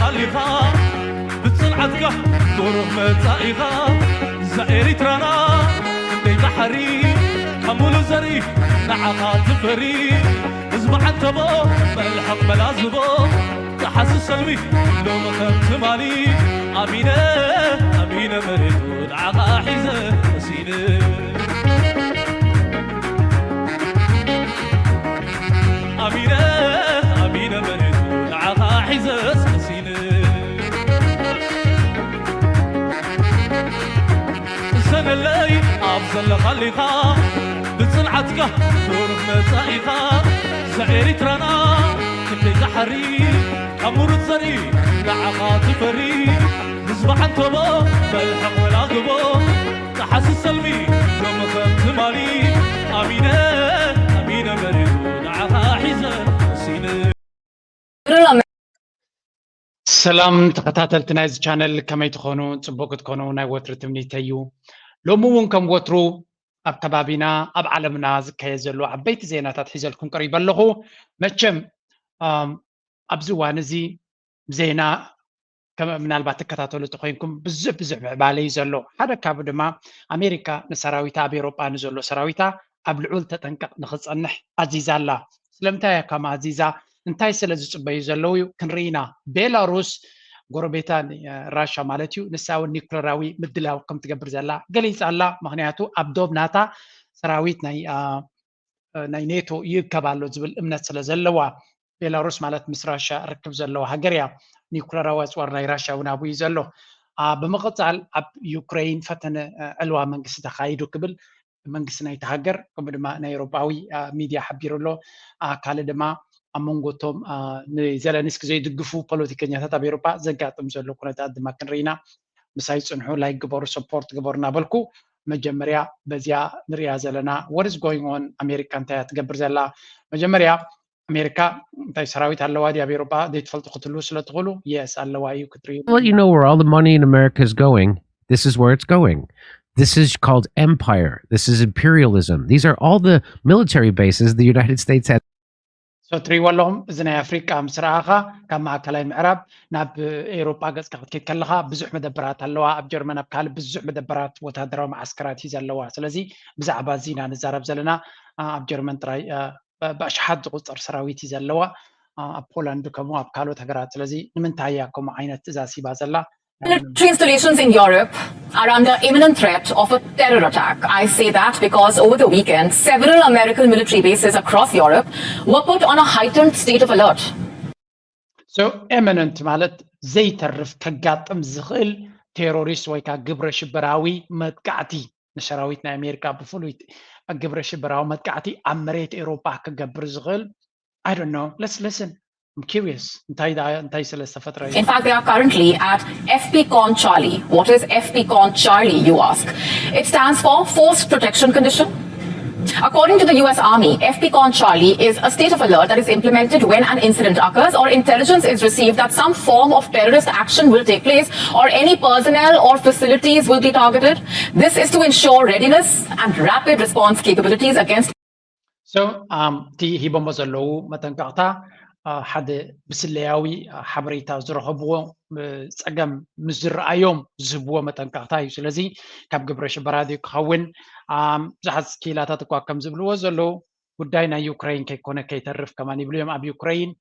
ኣሊኻ ብጽንዓትካ ብሩህ መጻኢኻ፣ እዛ ኤሪትራና ክንደይ ጻሕሪ ካብ ሙሉእ ዘርኢ ንዓኻ ትፈሪ። ህዝቢ ዓንተቦ መልሕቕ መላዝቦ፣ ጸሓሲ ሰልሚ ሎሚ ከም ትማሊ፣ ኣሚነ ኣሚነ መሬቱ ንዓኻ ሒዘ መሲነ። ኣሚነ ኣሚነ መሬቱ ንዓኻ ሒዘ ሰሲነ። ቅሰነለይ ኣብ ዘለኻሊኻ ብጽንዓትካ ብሩህ መጻኢኻ፣ እዛ ኤሪትራና ክንደይ ዛሕሪ ካብ ሙሩት ዘርኢ ንዓኻ ትፈሪ። ህዝቢ ዓንተቦ መልሕቕ ወላግቦ፣ ጸሓሲ ሰልሚ ሎሚ ከም ትማሊ፣ ኣሚነ ኣሚነ መሬቱ ንዓኻ ሒዘ መሲነ። ሰላም ተኸታተልቲ ናይዚ ቻነል፣ ከመይ ትኾኑ? ጽቡቅ ክትኮኑ ናይ ወትሩ ትምኒተይ እዩ። ሎሚ እውን ከም ወትሩ ኣብ ከባቢና ኣብ ዓለምና ዝካየድ ዘሎ ዓበይቲ ዜናታት ሒዘልኩም ቀሪበ ኣለኹ። መቸም ኣብዚ እዋን እዚ ዜና ምናልባት ትከታተሉ ተኮይንኩም ብዙሕ ብዙሕ ምዕባለ እዩ ዘሎ። ሓደ ካብኡ ድማ ኣሜሪካ ንሰራዊታ ኣብ ኤሮጳ ንዘሎ ሰራዊታ ኣብ ልዑል ተጠንቀቕ ንኽጸንሕ ኣዚዛ ኣላ። ስለምንታይ እያ ከም ኣዚዛ? እንታይ ስለ ዝጽበዩ ዘለዉ እዩ ክንርኢ ኢና። ቤላሩስ ጎረቤታ ራሻ ማለት እዩ፣ ንሳ እውን ኒኩለራዊ ምድላው ከም ትገብር ዘላ ገሊጻ ኣላ። ምክንያቱ ኣብ ዶብ ናታ ሰራዊት ናይ ናይ ኔቶ ይእከብ ኣሎ ዝብል እምነት ስለ ዘለዋ። ቤላሩስ ማለት ምስ ራሻ ርክብ ዘለዋ ሃገር እያ። ኒኩለራዊ ኣፅዋር ናይ ራሻ እውን ኣብኡ እዩ ዘሎ። ብምቕፃል ኣብ ዩክሬን ፈተነ ዕልዋ መንግስቲ ተኻይዱ ክብል መንግስቲ ናይቲ ሃገር ከምኡ ድማ ናይ ኤሮጳዊ ሚድያ ሓቢሩ ኣሎ። ካልእ ድማ ኣብ መንጎ እቶም ንዘለንስኪ ዘይድግፉ ፖለቲከኛታት ኣብ ኤሮጳ ዘጋጥም ዘሎ ኩነታት ድማ ክንርኢ ኢና። ምሳይ ፅንሑ፣ ላይክ ግበሩ፣ ሰፖርት ግበሩ እናበልኩ መጀመርያ በዚያ ንሪኣ ዘለና what is going on ኣሜሪካ እንታይ እያ ትገብር ዘላ? መጀመርያ ኣሜሪካ እንታይ ሰራዊት ኣለዋ ድያ ኣብ ኤሮጳ ዘይትፈልጡ ክትህልዉ ስለ ትኽእሉ፣ የስ ኣለዋ እዩ ክትርእዩ። I'll let you know where all the money in America is going. This is where it's going. This is called empire. This is imperialism. These are all the military bases the United States has. So እትሪእዎ ኣለኹም እዚ ናይ ኣፍሪቃ ምስ ረኣኻ ካብ ማእከላይ ምዕራብ ናብ ኤሮጳ ገጽካ ክትከይድ ከለኻ ብዙሕ መደበራት ኣለዋ። ኣብ ጀርመን ኣብ ካልእ ብዙሕ መደበራት ወታደራዊ መዓስከራት እዩ ዘለዋ። ስለዚ ብዛዕባ እዚ ኢና ንዛረብ ዘለና። ኣብ ጀርመን ጥራይ ብኣሽሓት ዝቑጸር ሰራዊት እዩ ዘለዋ። ኣብ ፖላንድ ከምኡ ኣብ ካልኦት ሃገራት። ስለዚ ንምንታይ እያ ከምኡ ዓይነት ትእዛዝ ሂባ ዘላ? Military installations in Europe are under imminent threat of a terror attack. I say that because over the weekend, several American military bases across Europe were put on a heightened state of alert. So imminent ማለት ዘይተርፍ ከጋጥም ዝኽእል ቴሮሪስት ወይ ከዓ ግብረ ሽበራዊ መጥቃዕቲ ንሰራዊት ናይ ኣሜሪካ ብፍሉይ ግብረ ሽበራዊ መጥቃዕቲ ኣብ መሬት ኤሮጳ ክገብር ዝኽእል I don't know. Let's listen. I'm curious. እንታይ ስለ ዝተፈጥረ እዩ? In fact, they are currently at FPCON Charlie. What is FPCON Charlie, you ask? It stands for Forced Protection Condition. According to the U S Army, FPCON Charlie is a state of alert that is implemented when an incident occurs or intelligence is received that some form of terrorist action will take place or any personnel or facilities will be targeted. This is to ensure readiness and rapid response capabilities against So እቲ ሂቦሞ ዘለዉ መጠንቀቕታ ሓደ ብስለያዊ ሓበሬታ ዝረኸብዎ ፀገም ምስ ዝረኣዮም ዝህብዎ መጠንቀቕታ እዩ። ስለዚ ካብ ግብረ ሽበራ ድዩ ክኸውን? ብዙሓት ክኢላታት እኳ ከም ዝብልዎ ዘለዉ ጉዳይ ናይ ዩክረይን ከይኮነ ከይተርፍ ከማን ይብሉ እዮም። ኣብ ዩክረይን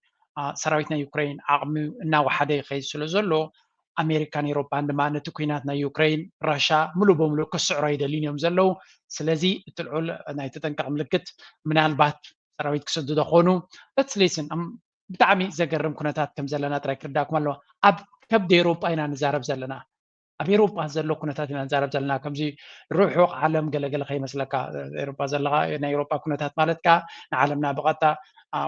ሰራዊት ናይ ዩክረይን ዓቕሚ እናወሓደ ይኸይድ ስለ ዘሎ ኣሜሪካን ኤሮፓን ድማ ነቲ ኲናት ናይ ዩክረይን ራሻ ሙሉእ በሙሉእ ክስዕሮ ኣይደልዩን እዮም ዘለዉ። ስለዚ እቲ ልዑል ናይ ተጠንቀቕ ምልክት ምናልባት ሰራዊት ክሰዱ ዶ ኾኑ? Let's listen. ብጣዕሚ ዘገርም ኩነታት ከም ዘለና ጥራይ ክርዳእኩም ኣለዋ። ኣብ ከብዲ ኤሮፓ ኢና ንዛረብ ዘለና። ኣብ ኤሮፓ ዘሎ ኩነታት ኢና ንዛረብ ዘለና። ከምዚ ርሑቕ ዓለም ገለገለ ከይመስለካ። ኤሮፓ ዘለኻ ናይ ኤሮፓ ኩነታት ማለት ከዓ ንዓለምና ብቐጥታ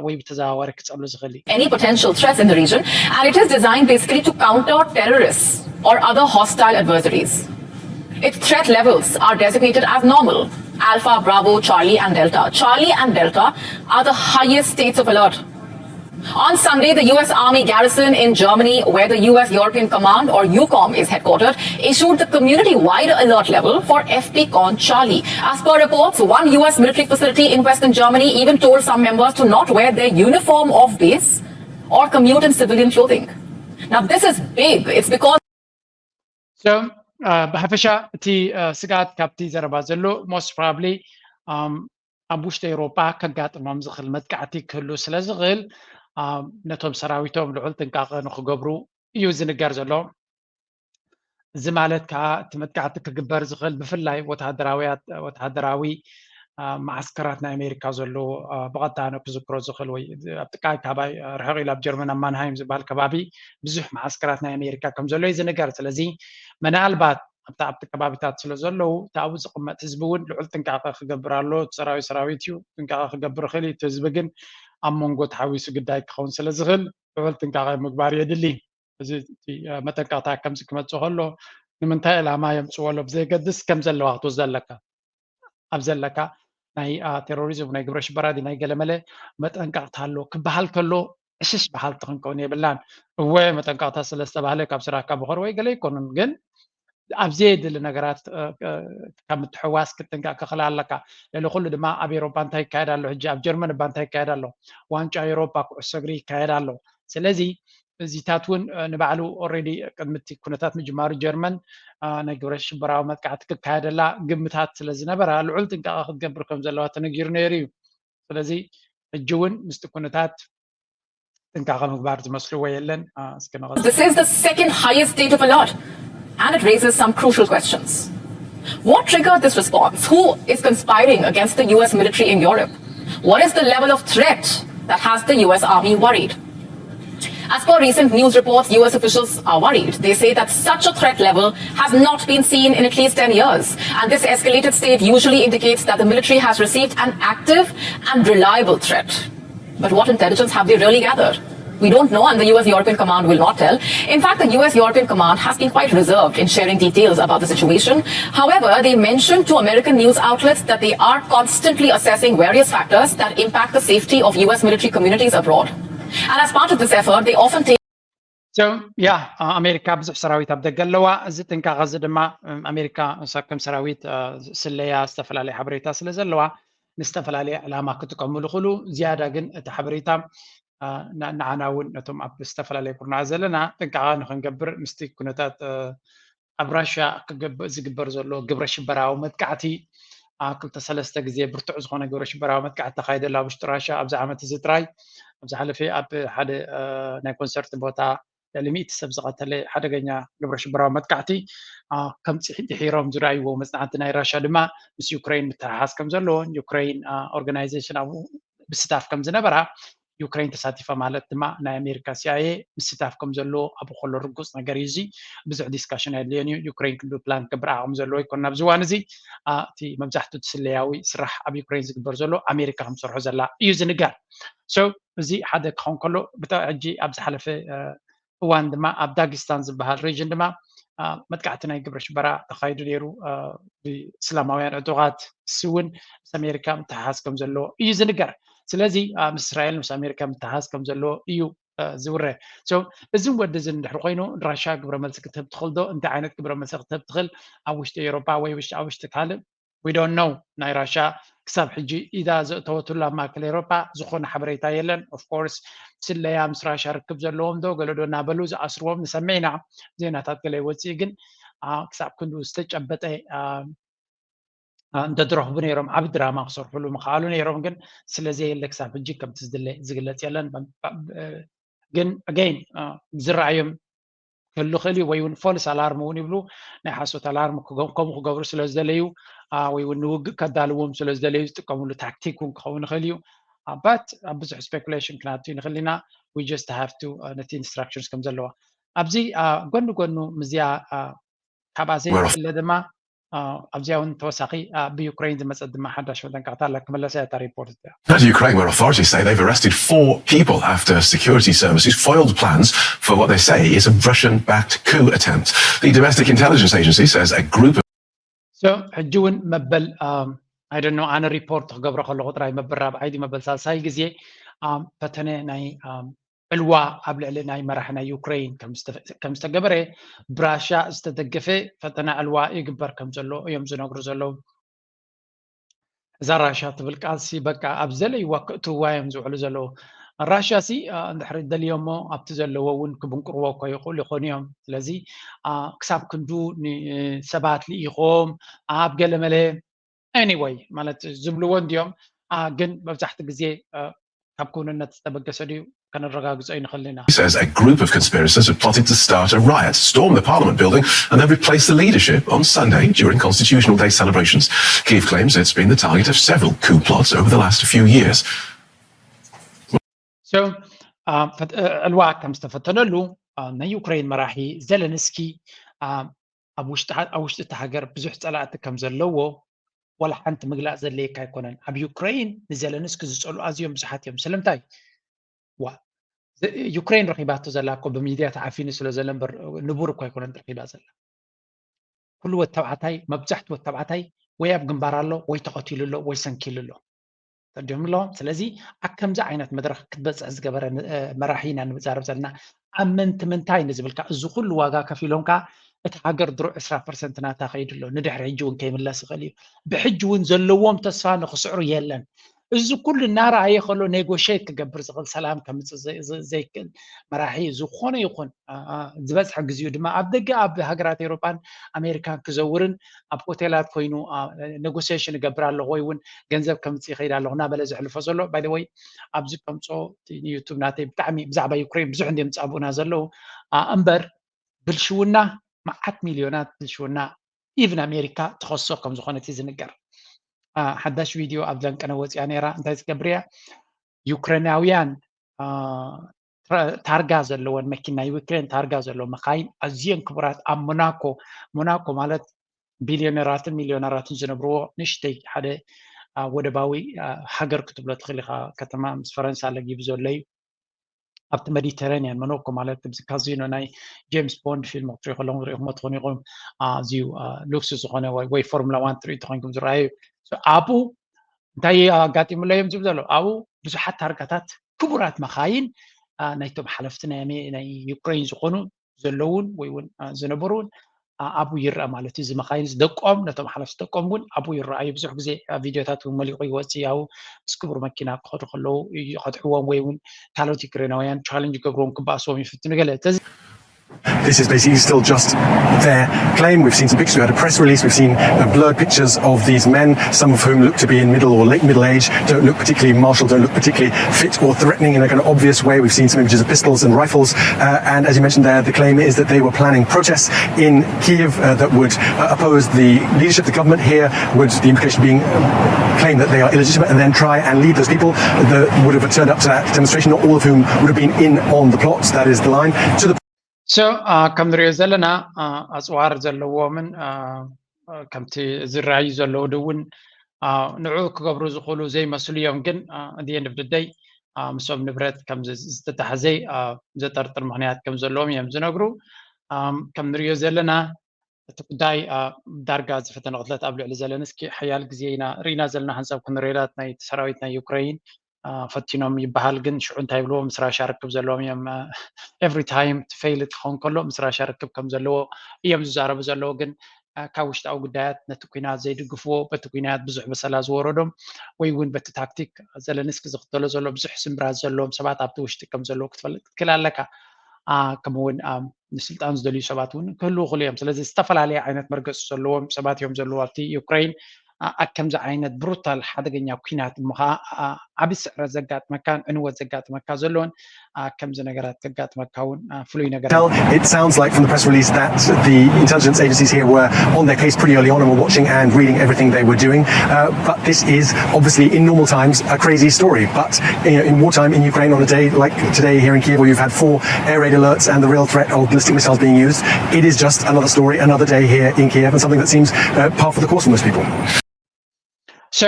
ወይ ብተዘዋዋሪ ክጸሉ ዝኽእል እዩ። any potential threats in the region, and it is designed basically to counter terrorists or other hostile adversaries. Its threat levels are designated as normal, Alpha, Bravo, Charlie, and Delta. Charlie and Delta are the highest states of alert. On Sunday, the U S Army garrison in Germany, where the U S European Command or EUCOM is headquartered, issued the community-wide alert level for FPCON Charlie. As per reports, one U S military facility in western Germany even told some members to not wear their uniform of base or commute in civilian clothing. Now, this is big. It's because So ብሓፈሻ እቲ ስግኣት ካብቲ ዘረባ ዘሎ most probably ኣብ ውሽጢ ኤውሮጳ ከጋጥሞም ዝኽእል መጥቃዕቲ ክህሉ ስለ ዝኽእል ነቶም ሰራዊቶም ልዑል ጥንቃቐ ንክገብሩ እዩ ዝንገር ዘሎ። እዚ ማለት ከዓ እቲ መጥቃዕቲ ክግበር ዝኽእል ብፍላይ ወተሃደራዊ መዓስከራት ናይ ኣሜሪካ ዘለዎ ብቐጥታ ኣነ ክዝክሮ ዝኽእል ወይ ኣብ ጥቃይ ካባይ ርሕቕ ኢሉ ኣብ ጀርመን ኣብ ማንሃይም ዝበሃል ከባቢ ብዙሕ መዓስከራት ናይ ኣሜሪካ ከም ዘሎ እዩ ዝንገር። ስለዚ ምናልባት ኣብቲ ኣብቲ ከባቢታት ስለ ዘለዉ እቲ ኣብኡ ዝቕመጥ ህዝቢ እውን ልዑል ጥንቃቐ ክገብር ኣሎ። ሰራዊት ሰራዊት እዩ፣ ጥንቃቐ ክገብር ይኽእል እዩ። እቲ ህዝቢ ግን ኣብ መንጎ ተሓዊሱ ግዳይ ክኸውን ስለ ዝኽእል ልዑል ጥንቃቐ ምግባር የድሊ። እዚ መጠንቀቕታ ከምዚ ክመፅእ ከሎ ንምንታይ ዕላማ የምፅዎ ኣሎ ብዘየገድስ ከም ዘለዋ ክትወስዶ ኣለካ። ኣብ ዘለካ ናይ ቴሮሪዝም ናይ ግብረ ሽበራ ናይ ገለመለ መጠንቀቕታ ኣሎ ክበሃል ከሎ ዕሽሽ በሃልቲ ክንከውን የብልናን። እወ መጠንቀቕታ ስለ ዝተባህለ ካብ ስራሕካ ብኸር ወይ ገለ ኣይኮኑን፣ ግን ኣብ ዘየድሊ ነገራት ካብ ምትሕዋስ ክትጥንቀቕ ክኽእል ኣለካ። ልዕሊ ኩሉ ድማ ኣብ ኤሮፓ እንታይ ይካየድ ኣሎ ሕጂ፣ ኣብ ጀርመን እባ እንታይ ይካየድ ኣሎ፣ ዋንጫ ኤሮፓ ኩዕሶ እግሪ ይካየድ ኣሎ። ስለዚ እዚታት እውን ንባዕሉ already ቅድሚ እቲ ኩነታት ምጅማሩ ጀርመን ናይ ግብረ ሽበራዊ መጥቃዕቲ ክካየደላ ግምታት ስለ ዝነበራ ልዑል ጥንቃቐ ክትገብር ከም ዘለዋ ተነጊሩ ነይሩ እዩ። ስለዚ ሕጂ እውን ምስቲ ኩነታት ጥንቃቐ ምግባር ዝመስልዎ የለን። እስኪ ንቐጽል። This is the second highest state of alert, and it raises some crucial questions. What triggered this response? Who is conspiring against the U S military in Europe? What is the level of threat that has the U S army worried? As per recent news reports, U S officials are worried. They say that such a threat level has not been seen in at least ten years. And this escalated state usually indicates that the military has received an active and reliable threat. But what intelligence have they really gathered? We don't know, and the U S European Command will not tell. In fact, the U S European Command has been quite reserved in sharing details about the situation. However, they mentioned to American news outlets that they are constantly assessing various factors that impact the safety of U S military communities abroad. And as part of this effort, they often take ያ ኣሜሪካ ብዙሕ ሰራዊት ኣብ ደገ ኣለዋ። እዚ ጥንቃቐ እዚ ድማ ኣሜሪካ ንሳ ከም ሰራዊት ስለያ ዝተፈላለየ ሓበሬታ ስለ ዘለዋ ንዝተፈላለየ ዕላማ ክጥቀምሉ ይኽእሉ። ዝያዳ ግን እቲ ሓበሬታ ንዓና እውን ነቶም ኣብ ዝተፈላለየ ኩርናዕ ዘለና ጥንቃቐ ንክንገብር ምስቲ ኩነታት ኣብ ራሽያ ዝግበር ዘሎ ግብረ ሽበራዊ መጥቃዕቲ ክልተ ሰለስተ ግዜ ብርቱዕ ዝኾነ ግብረ ሽበራዊ መጥቃዕቲ ተኻይደላ ውሽጢ ራሽያ ኣብዚ ዓመት እዚ ጥራይ ኣብ ዝሓለፈ ኣብ ሓደ ናይ ኮንሰርት ቦታ ልዕሊ ሚእቲ ሰብ ዝቐተለ ሓደገኛ ግብረ ሽበራዊ መጥቃዕቲ ከም ድሒሮም ዝረኣይዎ መፅናዕቲ ናይ ራሽያ ድማ ምስ ዩክሬን ምትሓሓዝ ከም ዘለዎን ዩክሬን ኦርጋናይዜሽን ኣብኡ ምስታፍ ከም ዝነበራ ዩክሬን ተሳቲፋ ማለት ድማ ናይ ኣሜሪካ ሲኣይኤ ምስታፍ ከም ዘለዎ ኣብ ከሎ ርጉፅ ነገር እዩ። እዚ ብዙሕ ዲስካሽን ኣየድልዮን እዩ። ዩክሬን ክንዱ ፕላን ክገብር ዓቕሚ ዘለዎ ይኮን ኣብዚ እዋን እዚ። እቲ መብዛሕትኡ እቲ ስለያዊ ስራሕ ኣብ ዩክሬን ዝግበር ዘሎ ኣሜሪካ ከም ሰርሖ ዘላ እዩ ዝንገር። So እዚ ሓደ ክኸውን ከሎ ብታ ሕጂ ኣብ ዝሓለፈ እዋን ድማ ኣብ ዳጊስታን ዝበሃል ሬጅን ድማ መጥቃዕቲ ናይ ግብረ ሽበራ ተኻይዱ ነይሩ። ብእስላማውያን ዕጡቓት እሱ እውን ምስ ኣሜሪካ ምትሓሓዝ ከም ዘለዎ እዩ ዝንገር። ስለዚ ምስ እስራኤል ምስ ኣሜሪካ ምትሓሓዝ ከም ዘለዎ እዩ ዝውረ። So እዝን ወዲ እዝን እንድሕር ኮይኑ ራሻ ግብረ መልሲ ክትህብ ትኽእል ዶ? እንታይ ዓይነት ግብረ መልሲ ክትህብ ትኽእል? ኣብ ውሽጢ ኤውሮጳ ወይ ውሽጢ ኣብ ውሽጢ ካልእ we don't know። ናይ ራሻ ክሳብ ሕጂ ኢዳ ዘእተወትሉ ኣብ ማእከል ኤውሮጳ ዝኾነ ሓበሬታ የለን። Of course ስለያ ምስ ራሻ ርክብ ዘለዎም ዶ ገለ ዶ እናበሉ ዝኣስርዎም ንሰምዕ ኢና። ዜናታት ገለ ይወፅእ ግን ክሳብ ክንዱ ዝተጨበጠ እንተዝረኽቡ ነይሮም ዓብ ድራማ ክሰርሕሉ ምኽኣሉ ነይሮም፣ ግን ስለዘየለ ክሳብ ሕጂ ከምቲ ዝድለ ዝግለጽ የለን። ግን again ዝረኣዮም ክህሉ ይኽእል እዩ፣ ወይ እውን ፎልስ ኣላርም እውን ይብሉ፣ ናይ ሓሶት ኣላርም ከምኡ ክገብሩ ስለ ዝደለዩ ወይ እውን ንውግእ ከዳልዎም ስለ ዝደለዩ ዝጥቀምሉ ታክቲክ እውን ክኸውን ይኽእል እዩ። ባት ኣብ ብዙሕ ስፔኩሌሽን ክናቱ ንኽእል ኢና። We just have to ነቲ ኢንስትራክሽንስ ከም ዘለዋ ኣብዚ ጎኒ ጎኑ ምዝያ ካብኣ ዘይፍለ ድማ ኣብዚኣ እውን ተወሳኺ ብዩክሬን ዝመፀት ድማ ሓዳሽ መጠንቀቕታ ኣላ። ክመለሳ እያ እታ ሪፖርት እዚኣ። That's Ukraine, where authorities say they've arrested four people after security services foiled plans for what they say is a Russian-backed coup attempt. The Domestic Intelligence Agency says a group of So ሕጂ እውን መበል I don't know ኣነ ሪፖርት ክገብሮ ከለኹ ጥራይ መበል ራብዓይ ድዩ መበል ሳልሳይ ግዜ ፈተነ ናይ ዕልዋ ኣብ ልዕሊ ናይ መራሒ ናይ ዩክሬን ከም ዝተገበረ ብራሻ ዝተደገፈ ፈተነ ዕልዋ ይግበር ከም ዘሎ እዮም ዝነግሩ ዘለዉ። እዛ ራሻ ትብል ቃልሲ በቃ ኣብ ዘለይዋ ክእትውዋ እዮም ዝውዕሉ ዘለዉ። ራሽያ ሲ እንድሕሪ ደልዮሞ ኣብቲ ዘለዎ እውን ክብንቅርዎ እኮ ይኽእሉ ይኾኑ እዮም። ስለዚ ክሳብ ክንዱ ሰባት ልኢኾም ኣብ ገለመለ anyway ማለት ዝብልዎ እንዲዮም። ግን መብዛሕቲ ግዜ ካብ ክውንነት ዝተበገሰ ድዩ ከነረጋግጾ ይንኽእል ኢና። Says a group of conspirators have plotted to start a riot, storm the parliament building, and then replace the leadership on Sunday during Constitutional Day celebrations. Kyiv claims it's been the target of several coup plots over the last few years. So ዕልዋ ከም ዝተፈተነሉ ናይ ዩክሬን መራሒ ዘለንስኪ ኣብ ውሽጢ እቲ ሃገር ብዙሕ ጸላእቲ ከም ዘለዎ ዋላ ሓንቲ ምግላጽ ዘድልየካ ኣይኮነን። ኣብ ዩክሬን ንዘለንስኪ ዝጸሉ ኣዝዮም ብዙሓት እዮም። ስለምንታይ? ዋ ዩክሬን ረኺባቶ ዘላ እኮ ብሚድያ ተዓፊኑ ስለ ዘሎ እምበር ንቡር እኮ ኣይኮነን ረኺባ ዘላ። ኩሉ ወተባዕታይ መብዛሕቲ ወተባዕታይ ወይ ኣብ ግንባር ኣሎ ወይ ተቐቲሉ ኣሎ ወይ ሰንኪሉ ኣሎ። ተዲዮም ኣለዎም። ስለዚ ኣብ ከምዚ ዓይነት መድረኽ ክትበፅሕ ዝገበረ መራሒ ኢና ንዛረብ ዘለና። ኣብ ምንቲ ምንታይ ንዝብልካ እዚ ኩሉ ዋጋ ከፊሎም ከዓ እቲ ሃገር ድሮ ዕስራ ፐርሰንት ናታ ከይዱ ኣሎ። ንድሕሪ ሕጂ እውን ከይምለስ ይኽእል እዩ። ብሕጂ እውን ዘለዎም ተስፋ ንክስዕሩ የለን። እዚ ኩሉ እናረኣየ ከሎ ኔጎሽት ክገብር ዝኽእል ሰላም ከምፅእ ዘይክእል መራሒ ዝኾነ ይኹን ዝበዝሐ ግዜኡ ድማ ኣብ ደገ ኣብ ሃገራት ኤውሮጳን ኣሜሪካን ክዘውርን ኣብ ሆቴላት ኮይኑ ኔጎሲሽን እገብር ኣለኹ ወይ እውን ገንዘብ ከምፅእ ይኸይድ ኣለኹ እናበለ ዘሕልፎ ዘሎ። ባይ ወይ ኣብዚ ከምፆ ዩቱብ ናተይ ብጣዕሚ ብዛዕባ ዩክሬን ብዙሕ እንዲም ፃብኡና ዘለዉ እምበር ብልሽውና መዓት ሚልዮናት ብልሽውና ኢቭን ኣሜሪካ ተኸሶ ከም ዝኾነት እዩ ዝንገር። ሓዳሽ ቪድዮ ኣብ ለንቀነ ወፂኣ ነይራ። እንታይ ዝገብር እያ? ዩክሬናውያን ታርጋ ዘለወን መኪና ናይ ዩክሬን ታርጋ ዘለዎ መካይን ኣዝየን ክቡራት ኣብ ሞናኮ ሞናኮ ማለት ቢልዮነራትን ሚልዮነራትን ዝነብርዎ ንሽተይ ሓደ ወደባዊ ሃገር ክትብሎ ትኽእል ኢኻ። ከተማ ምስ ፈረንሳ ለጊቡ ዘሎ እዩ። ኣብቲ ሜዲተራኒያን ሞናኮ ማለት ኣብዚ ካዚኖ ናይ ጄምስ ቦንድ ፊልም ክትሪኡ ከለኹም ሪኢኹሞ ትኾኑ ኢኹም። ኣዝዩ ሉክስ ዝኾነ ወይ ፎርሙላ ዋን ትሪኡ ተኾይንኩም ዝረኣዩ ኣብኡ እንታይ ኣጋጢሙሎ እዮም ዝብል ዘሎ ኣብኡ ብዙሓት ታርጋታት ክቡራት መኻይን ናይቶም ሓለፍቲ ናይ ዩክሬን ዝኾኑ ዘለውን ወይ እውን ዝነበሩን ኣብኡ ይረአ ማለት እዩ። እዚ መኻይን ደቆም ነቶም ሓለፍቲ ደቆም እውን ኣብኡ ይረኣዩ። ብዙሕ ግዜ ቪድዮታት እውን መሊቑ ይወፅእ ያው ምስ ክቡር መኪና ክኸዱ ከለዉ ይኸድሕዎም ወይ እውን ካልኦት ዩክሬናውያን ቻለንጅ ገብርዎም ክበኣስዎም ይፍትኑ ገለ This is basically still just their claim. We've seen some pictures. We had a press release. We've seen uh, blurred pictures of these men, some of whom look to be in middle or late middle age, don't look particularly martial, don't look particularly fit or threatening in a kind of obvious way. We've seen some images of pistols and rifles. Uh, and as you mentioned there, the claim is that they were planning protests in Kiev uh, that would uh, oppose the leadership of the government here, would the implication being claim that they are illegitimate and then try and lead those people that would have turned up to that demonstration, not all of whom would have been in on the plot, that is the line, to the So ከም ንሪኦ ዘለና ኣፅዋር ዘለዎምን ከምቲ ዝረኣዩ ዘለዉ እውን ንዑ ክገብሩ ዝኽእሉ ዘይመስሉ እዮም። ግን the end of the day ምስኦም ንብረት ከም ዝተታሕዘ ዘጠርጥር ምኽንያት ከም ዘለዎም እዮም ዝነግሩ። ከም ንሪኦ ዘለና እቲ ጉዳይ ዳርጋ ዝፈተነ ቅትለት ኣብ ልዕሊ ዘለንስኪ ሓያል ግዜ ኢና ርኢና ዘለና። ሓንሳብ ክንሬዳት ናይ ሰራዊት ናይ ዩክሬን ፈቲኖም ይበሃል። ግን ሽዑ እንታይ ይብልዎ ምስ ራሻ ርክብ ዘለዎም እዮም። Every time to fail ክኸውን ከሎ ምስ ራሻ ርክብ ከም ዘለዎ እዮም ዝዛረቡ ዘለዉ። ግን ካብ ውሽጣዊ ጉዳያት ነቲ ኩናት ዘይድግፍዎ በቲ ኩናት ብዙሕ በሰላ ዝወረዶም ወይ እውን በቲ ታክቲክ ዘለንስኪ ዝኽተሎ ዘሎ ብዙሕ ስምብራት ዘለዎም ሰባት ኣብቲ ውሽጢ ከም ዘለዉ ክትፈልጥ ትክእል ኣለካ። ከምኡውን ንስልጣን ዝደልዩ ሰባት እውን ክህልዉ ይኽእሉ እዮም። ስለዚ ዝተፈላለየ ዓይነት መርገፂ ዘለዎም ሰባት እዮም ዘለዉ ኣብቲ ዩክሬን። ኣብ ከምዚ ዓይነት ብሩታል ሓደገኛ ኩናት እሞ ከዓ ዓብዪ ስዕረት ዘጋጥመካን ዕንወት ዘጋጥመካ ዘለዎን ከምዚ ነገራት ከጋጥመካ እውን ፍሉይ ነገር It sounds like from the press release that the intelligence agencies here were on their case pretty early on and were watching and reading everything they were doing. Uh, but this is obviously in normal times a crazy story. But you know, in wartime in Ukraine on a day like today here in Kiev where you've had four air raid alerts and the real threat of ballistic missiles being used, it is just another story, another day here in Kiev, and something that seems uh, par for the course for most people. So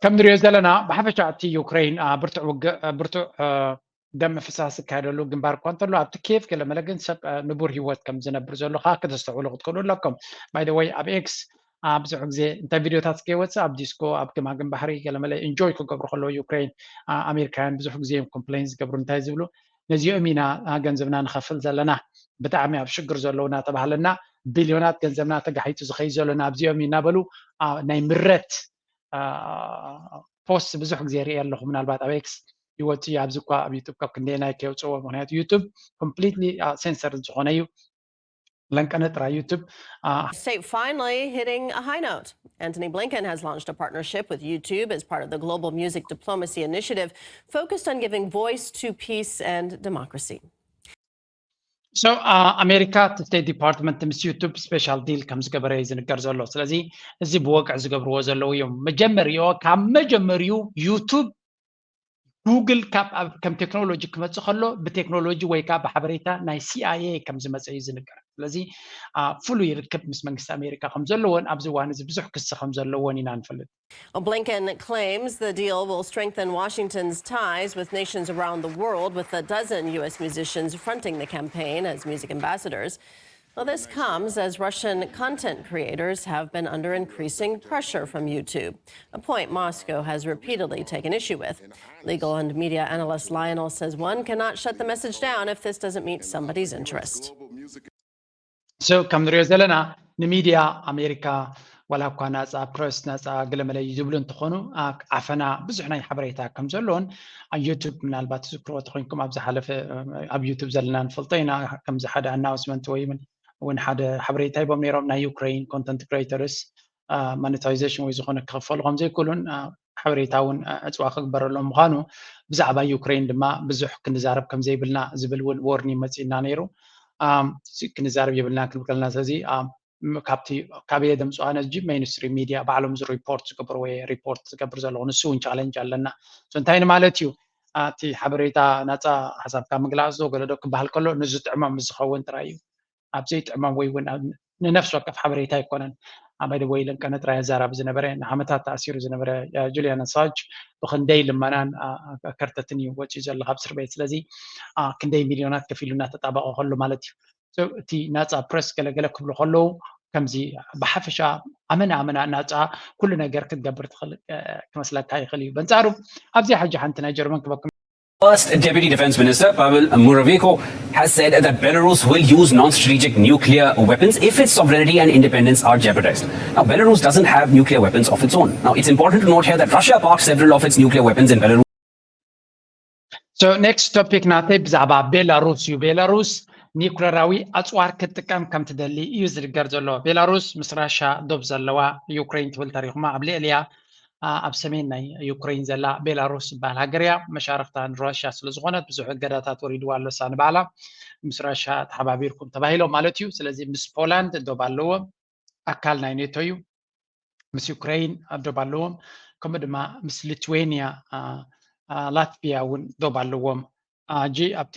ከም ንሪኦ ዘለና ብሓፈሻ እቲ ዩክሬን ብርቱዕ ውግእ ብርቱዕ ደም ምፍሳስ ዝካየደሉ ግንባር እኳ እንተሎ ኣብቲ ኬፍ ገለመለ ግን ሰብ ንቡር ሂወት ከም ዝነብር ዘሎ ከዓ ክተስተውዕሉ ክትክእሉ ኣለኩም። By the way ኣብ ኤክስ ብዙሕ ግዜ እንታይ ቪድዮታት ከይወፅእ ኣብ ዲስኮ ኣብ ግማግም ባሕሪ ገለመለ ኢንጆይ ክገብሩ ከለዉ ዩክሬን ኣሜሪካውያን ብዙሕ ግዜ እዮም ኮምፕሌን ዝገብሩ እንታይ ዝብሉ ነዚኦም ኢና ገንዘብና ንኸፍል ዘለና ብጣዕሚ ኣብ ሽግር ዘለዉ እናተባሃለና ቢልዮናት ገንዘብና ተጋሒጡ ዝኸይ ዘሎ ናብዚኦም እዩ እናበሉ ናይ ምረት ፖስት ብዙሕ ግዜ ርኢ ኣለኹ ምናልባት ኣብ ኤክስ ይወፅእ እዩ። ኣብዚ እኳ ኣብ ዩቱብ ካብ ክንደየናይ ከየውፅዎ፣ ምክንያቱ ዩቱብ ኮምፕሊትሊ ሴንሰር ዝኾነ እዩ። ለንቀነ ጥራይ ዩቱብ። State finally hitting a high note. Antony Blinken has launched a partnership with YouTube as part of the global music diplomacy initiative focused on giving voice to peace and democracy. So ኣሜሪካ እቲ ስቴት ዲፓርትመንት ምስ ዩቱብ ስፔሻል ዲል ከም ዝገበረ እዩ ዝንገር ዘሎ። ስለዚ እዚ ብወግዒ ዝገብርዎ ዘለዉ እዮም። መጀመሪዮ ካብ መጀመሪዩ ዩቱብ ጉግል ካብ ከም ቴክኖሎጂ ክመፅእ ከሎ ብቴክኖሎጂ ወይ ከዓ ብሓበሬታ ናይ ሲኣይኤ ከም ዝመፀ እዩ ዝንገር። ስለዚ ፍሉይ ርክብ ምስ መንግስቲ ኣሜሪካ ከም ዘለዎን ኣብዚ እዋን እዚ ብዙሕ ክሲ ከም ዘለዎን ኢና ንፈልጥ። Blinken claims the deal will strengthen Washington's ties with nations around the world, with a dozen U S musicians fronting the campaign as music ambassadors. Well, this comes as Russian content creators have been under increasing pressure from YouTube, a point Moscow has repeatedly taken issue with. Legal and media analyst Lionel says one cannot shut the message down if this doesn't meet somebody's interest. So ከም ንሪኦ ዘለና ንሚድያ ኣሜሪካ ዋላ እኳ ናፃ ፕረስ ናፃ ገለመለ እዩ ዝብሉ እንትኾኑ ዓፈና ብዙሕ ናይ ሓበሬታ ከም ዘለዎን ዩቱብ ምናልባት ትዝክርዎ ተኮይንኩም ኣብ ዝሓለፈ ኣብ ዩቱብ ዘለና ንፈልጦ ኢና። ከምዚ ሓደ ኣናውንስመንት ወይ እውን ሓደ ሓበሬታ ሂቦም ነይሮም ናይ ዩክሬን ኮንተንት ክሬተርስ ማኔታይዜሽን ወይ ዝኾነ ክኽፈሉ ከም ዘይክእሉን ሓበሬታ እውን ዕፅዋ ክግበረሎም ምዃኑ ብዛዕባ ዩክሬን ድማ ብዙሕ ክንዛረብ ከም ዘይብልና ዝብል እውን ዎርኒንግ መፂእና ነይሩ። ክንዛረብ የብልና ክንብል ከለና ስለዚ ካብቲ ካበየ ደምፅዋ ነዚ ሜይንስትሪም ሚድያ ባዕሎም ሪፖርት ዝገብሩ ወይ ሪፖርት ዝገብር ዘለኹ ንሱ እውን ቻለንጅ ኣለና። እንታይ ንማለት እዩ? እቲ ሓበሬታ ናፃ ሓሳብካ ምግላፅ ዶ ገለ ዶ ክበሃል ከሎ ንዝጥዕሞም ዝኸውን ጥራይ እዩ። ኣብ ዘይጥዕሞም ወይ እውን ንነፍሲ ወከፍ ሓበሬታ ኣይኮነን። ኣባይ ደቦ ኢለን ቀነ ጥራይ ኣዛራቢ ዝነበረ ንዓመታት ተኣሲሩ ዝነበረ ጁሊያን ኣሳንጅ ብክንደይ ልመናን ከርተትን እዩ ወፂኡ ዘሎ ካብ እስር ቤት። ስለዚ ክንደይ ሚልዮናት ከፊሉ እናተጣበቐ ከሎ ማለት እዩ። እቲ ናፃ ፕረስ ገለገለ ክብሉ ከለዉ ከምዚ ብሓፈሻ ኣመና ኣመና ናፃ ኩሉ ነገር ክትገብር ትኽእል ክመስለካ ይኽእል እዩ። በንፃሩ ኣብዚ ሕጂ ሓንቲ ናይ ጀርመን ክበኩም First Deputy Defense Minister Pavel Muravyko has said that Belarus will use non-strategic nuclear weapons if its sovereignty and independence are jeopardized. Now, Belarus doesn't have nuclear weapons of its own. Now, it's important to note here that Russia parked several of its nuclear weapons in Belarus. So next topic ናተይ ብዛዕባ ቤላሩስ እዩ። ቤላሩስ ኒኩለራዊ ኣፅዋር ክትጥቀም ከም ትደሊ እዩ ዝንገር ዘሎ። ቤላሩስ ምስ ራሻ ዶብ ዘለዋ ዩክሬን ትብል ተሪኹማ ኣብ ልዕሊያ ኣብ ሰሜን ናይ ዩክሬን ዘላ ቤላሩስ ዝበሃል ሃገር እያ። መሻርክታ ንራሽያ ስለዝኾነት ብዙሕ እገዳታት ወሪድዋ ኣሎ እሳ ንባዕላ። ምስ ራሽያ ተሓባቢርኩም ተባሂሎም ማለት እዩ። ስለዚ ምስ ፖላንድ ዶብ ኣለዎም፣ ኣካል ናይ ኔቶ እዩ። ምስ ዩክሬን ኣብ ዶብ ኣለዎም። ከምኡ ድማ ምስ ሊትዌንያ፣ ላትቪያ እውን ዶብ ኣለዎም። ሕጂ ኣብቲ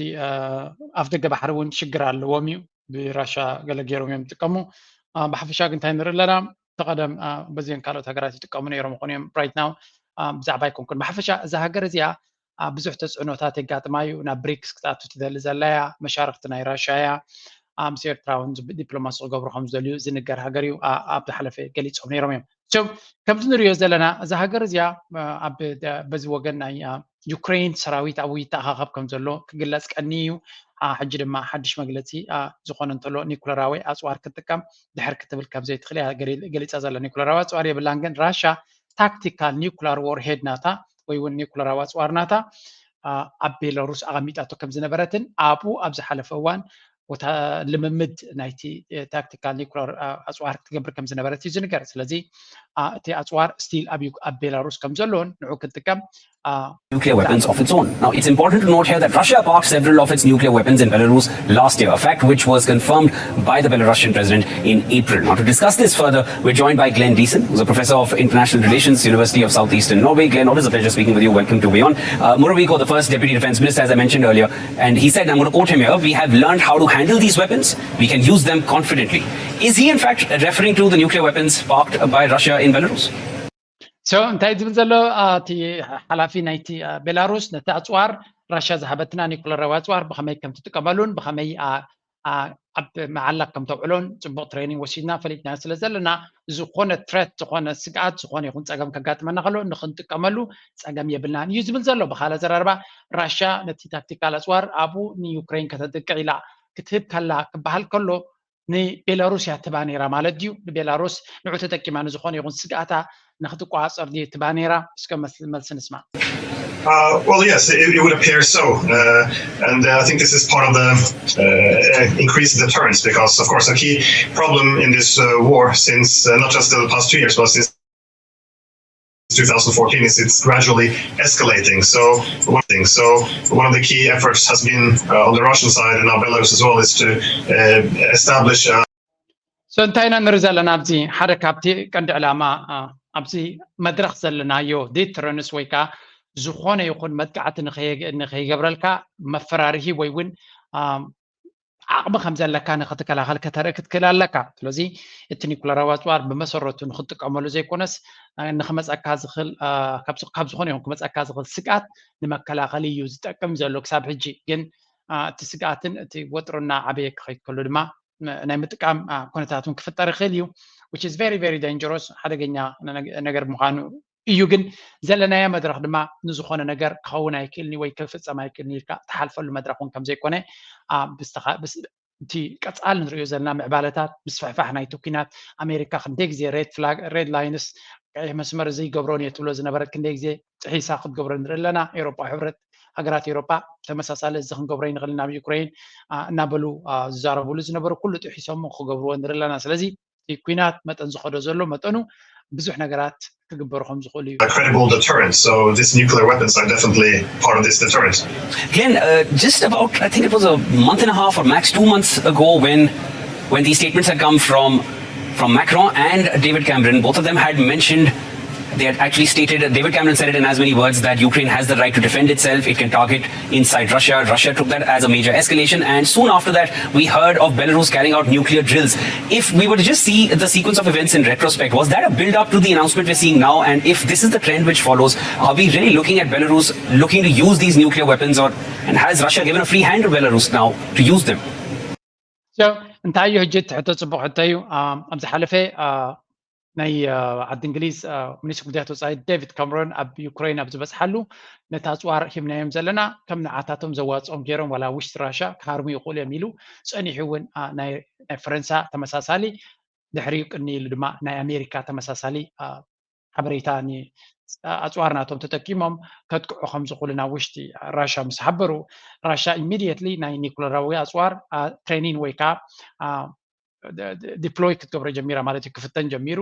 ኣፍ ደገ ባሕሪ እውን ሽግር ኣለዎም እዩ። ብራሻ ገለ ገይሮም እዮም ዝጥቀሙ። ብሓፈሻ ግን እንታይ ንርኢ ኣለና? ተቐደም በዚን ካልኦት ሃገራት ይጥቀሙ ነይሮም ይኾኑ እዮም። ራይት ናው ብዛዕባ ኣይኮንኩን። ብሓፈሻ እዛ ሃገር እዚኣ ብዙሕ ተፅዕኖታት የጋጥማ እዩ። ናብ ብሪክስ ክትኣቱ ትደሊ ዘላ እያ። መሻርክቲ ናይ ራሻ እያ። ምስ ኤርትራ እውን ዲፕሎማሲ ክገብሩ ከም ዝደልዩ ዝንገር ሃገር እዩ። ኣብ ዝሓለፈ ገሊፆም ነይሮም እዮም። ከምዚ ንሪኦ ዘለና እዛ ሃገር እዚኣ ኣብ በዚ ወገን ናይ ዩክሬን ሰራዊት ኣብኡ ይተኣኻኸብ ከም ዘሎ ክግለፅ ቀኒ እዩ። ሕጂ ድማ ሓድሽ መግለፂ ዝኾነ እንተሎ ኒኩለራዊ ኣፅዋር ክትጥቀም ድሕር ክትብል ከም ዘይትኽእል እያ ገሊፃ ዘላ። ኒኩለራዊ ኣፅዋር የብላን፣ ግን ራሻ ታክቲካል ኒኩላር ዎርሄድ ናታ ወይ እውን ኒኩለራዊ ኣፅዋር ናታ ኣብ ቤላሩስ ኣቐሚጣቶ ከም ዝነበረትን ኣብኡ ኣብ ዝሓለፈ እዋን ልምምድ ናይቲ ታክቲካል ኒኩላር ኣፅዋር ክትገብር ከም ዝነበረት እዩ ዝንገር። ስለዚ እቲ ኣፅዋር ስቲል ኣብ ቤላሩስ ከም ዘሎን ንዑ ክትጥቀም nuclear weapons of its own. Now, it's important to note here that Russia parked several of its nuclear weapons in Belarus last year, a fact which was confirmed by the Belarusian president in April. Now, to discuss this further, we're joined by Glenn Deason, who's a professor of international relations, University of Southeastern Norway. Glenn, always a pleasure speaking with you. Welcome to WION. Uh, Muravyko, the first deputy defense minister, as I mentioned earlier, and he said, I'm going to quote him here, "We have learned how to handle these weapons. We can use them confidently." Is he, in fact, referring to the nuclear weapons parked by Russia in Belarus? So እንታይ ዝብል ዘሎ እቲ ሓላፊ ናይቲ ቤላሩስ ነቲ ኣፅዋር ራሽያ ዝሃበትና ኒኩለራዊ ኣፅዋር ብኸመይ ከም ትጥቀመሉን ብኸመይ ኣብ መዓላ ከም ተውዕሎን ፅቡቕ ትሬኒንግ ወሲድና ፈሊጥና ስለ ዘለና ዝኾነ ትረት ዝኾነ ስግኣት ዝኾነ ይኹን ፀገም ከጋጥመና ከሎ ንክንጥቀመሉ ፀገም የብልናን እዩ ዝብል ዘሎ። ብካልእ ኣዘራርባ ራሽያ ነቲ ታክቲካል ኣፅዋር ኣብኡ ንዩክሬን ከተጥቅዕ ኢላ ክትህብ ከላ ክበሃል ከሎ ንቤላሩስ እያ ትባ ነይራ ማለት ድዩ? ንቤላሩስ ንዑ ተጠቂማ ንዝኾነ ይኹን ስግኣታ ንክትቆፃፀር ድዩ ትባ ነይራ? እስከ መልሲ ንስማዕ። Uh, well, yes, it, it would appear so. Uh, and uh, I think this is part of the uh, increased deterrence, because, of course, a key problem in this uh, war, since uh, not just the past two years, but since two thousand fourteen, is it's gradually escalating. So one thing, so one of the key efforts has been uh, on the Russian side, and now Belarus as well, is to uh, establish a so እንታይ ኢና ንርኢ ዘለና ኣብዚ? ሓደ ካብቲ ቀንዲ ዕላማ ኣብዚ መድረኽ ዘለናዮ ዲተረንስ ወይ ከዓ ዝኾነ ይኹን መጥቃዕቲ ንኸይገብረልካ መፈራርሂ ወይ እውን ዓቕሚ ከም ዘለካ ንክትከላኸል ከተርኢ ክትክእል ኣለካ። ስለዚ እቲ ኒኩለራዊ ኣፅዋር ብመሰረቱ ንክትጥቀመሉ ዘይኮነስ ንክመፀካ ዝኽእል ካብ ዝኾነ ይኹን ክመፀካ ዝኽእል ስግኣት ንመከላኸሊ እዩ ዝጠቅም ዘሎ ክሳብ ሕጂ። ግን እቲ ስግኣትን እቲ ወጥሩ እናዓበየ ክኸይድ ከሎ ድማ ናይ ምጥቃም ኩነታት እውን ክፍጠር ይኽእል እዩ። Which is very very dangerous፣ ሓደገኛ ነገር ምዃኑ እዩ። ግን ዘለናዮ መድረኽ ድማ ንዝኾነ ነገር ክኸውን ኣይክእልን ወይ ክፍፀም ኣይክእልን ኢልካ ትሓልፈሉ መድረኽ እውን ከምዘይኮነ እቲ ቀፃሊ ንሪኦ ዘለና ምዕባለታት ምስፍሕፋሕ ናይቲ ኩናት ኣሜሪካ ክንደይ ግዜ ሬድ ላይንስ ቀይሕ መስመር ዘይገብሮን እየ ትብሎ ዝነበረት ክንደይ ግዜ ጥሒሳ ክትገብሮ ንርኢ ኣለና። ኤሮጳ ሕብረት ሃገራት ኤሮጳ ተመሳሳሊ እዚ ክንገብሮ ይንኽእል ናብ ዩክሬን እናበሉ ዝዛረብሉ ዝነበሩ ኩሉ ጥሒሶም ክገብርዎ ንርኢ ኣለና። ስለዚ እቲ ኩናት መጠን ዝኸዶ ዘሎ መጠኑ ብዙሕ ነገራት ክግበሩ ከም ዝኽእሉ እዩ። Credible deterrent. So these nuclear weapons are definitely part of this deterrent. Glenn, uh, just about, I think it was a month and a half or max two months ago when when these statements had come from from Macron and David Cameron, both of them had mentioned they had actually stated, David Cameron said it in as many words, that Ukraine has the right to defend itself. It can target inside Russia. Russia took that as a major escalation. And soon after that, we heard of Belarus carrying out nuclear drills. If we were to just see the sequence of events in retrospect, was that a build up to the announcement we're seeing now? And if this is the trend which follows, are we really looking at Belarus looking to use these nuclear weapons? Or, and has Russia given a free hand to Belarus now to use them? So, እንታይ እዩ ሕጂ እቲ ሕቶ? ፅቡቕ ሕቶ እዩ። ኣብ ዝሓለፈ ናይ ዓዲ እንግሊዝ ሚኒስትር ጉዳያት ወፃኢ ዴቪድ ካምሮን ኣብ ዩክሬን ኣብ ዝበፅሓሉ፣ ነቲ ኣፅዋር ሂብናዮም ዘለና ከም ንዓታቶም ዘዋፅኦም ገይሮም ዋላ ውሽጢ ራሻ ክሃርሙ ይኽእሉ እዮም ኢሉ ፀኒሑ እውን ናይ ፈረንሳ ተመሳሳሊ ድሕሪኡ ቅኒ ኢሉ ድማ ናይ ኣሜሪካ ተመሳሳሊ ሓበሬታ ኣፅዋር ናቶም ተጠቂሞም ከጥቅዑ ከም ዝኽእሉ ናብ ውሽጢ ራሻ ምስ ሓበሩ፣ ራሻ ኢሚድየትሊ ናይ ኒኩለራዊ ኣፅዋር ትሬኒን ወይ ከዓ ዲፕሎይ ክትገብሮ ጀሚራ ማለት እዩ። ክፍተን ጀሚሩ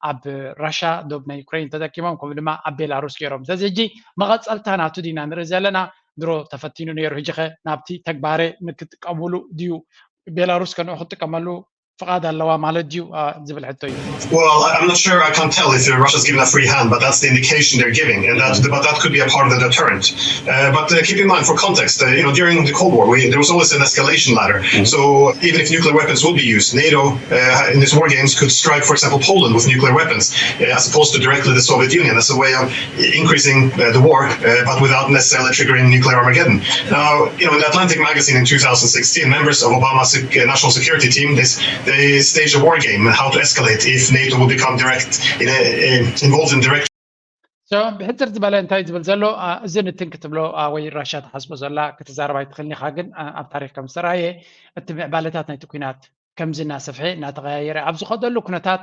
ኣብ ራሻ ዶብ ናይ ዩክሬን ተጠቂሞም ከምኡ ድማ ኣብ ቤላሩስ ገይሮም። ስለዚ ሕጂ መቐፀልታ ናቱ ዲና ንርኢ ዘለና። ድሮ ተፈቲኑ ነይሩ፣ ሕጂ ኸ ናብቲ ተግባረ ንክጥቀሙሉ ድዩ? ቤላሩስ ከንኡ ክትጥቀመሉ ፍቓድ ኣለዋ ማለት ድዩ ዝብል ሕቶ እዩ። Well, I'm not sure. I can't tell if Russia's given a free hand, but that's the indication they're giving, and that but that could be a part of the deterrent. Uh, but uh, keep in mind, for context, uh, you know, during the Cold War, we, there was always an escalation ladder. Mm-hmm. So even if nuclear weapons would be used, NATO uh, in its war games could strike, for example, Poland with nuclear weapons, uh, as opposed to directly the Soviet Union, as a way of increasing uh, the war, uh, but without necessarily triggering nuclear Armageddon. Now, you know, in the Atlantic magazine in two thousand sixteen, members of Obama's uh, national security team, this, they staged a war game on how to escalate if NATO would become direct in a, uh, involved in direct ብሕፅር ዝበለ እንታይ ዝብል ዘሎ እዚ ንትን ክትብሎ ወይ ራሻ ትሓስቦ ዘላ ክትዛረብ ኣይትኽእልን ኢኻ። ግን ኣብ ታሪክ ከም ዝተረኣየ እቲ ምዕባለታት ናይቲ ኩናት ከምዚ እናሰፍሐ እናተቐያየረ ኣብ ዝኸደሉ ኩነታት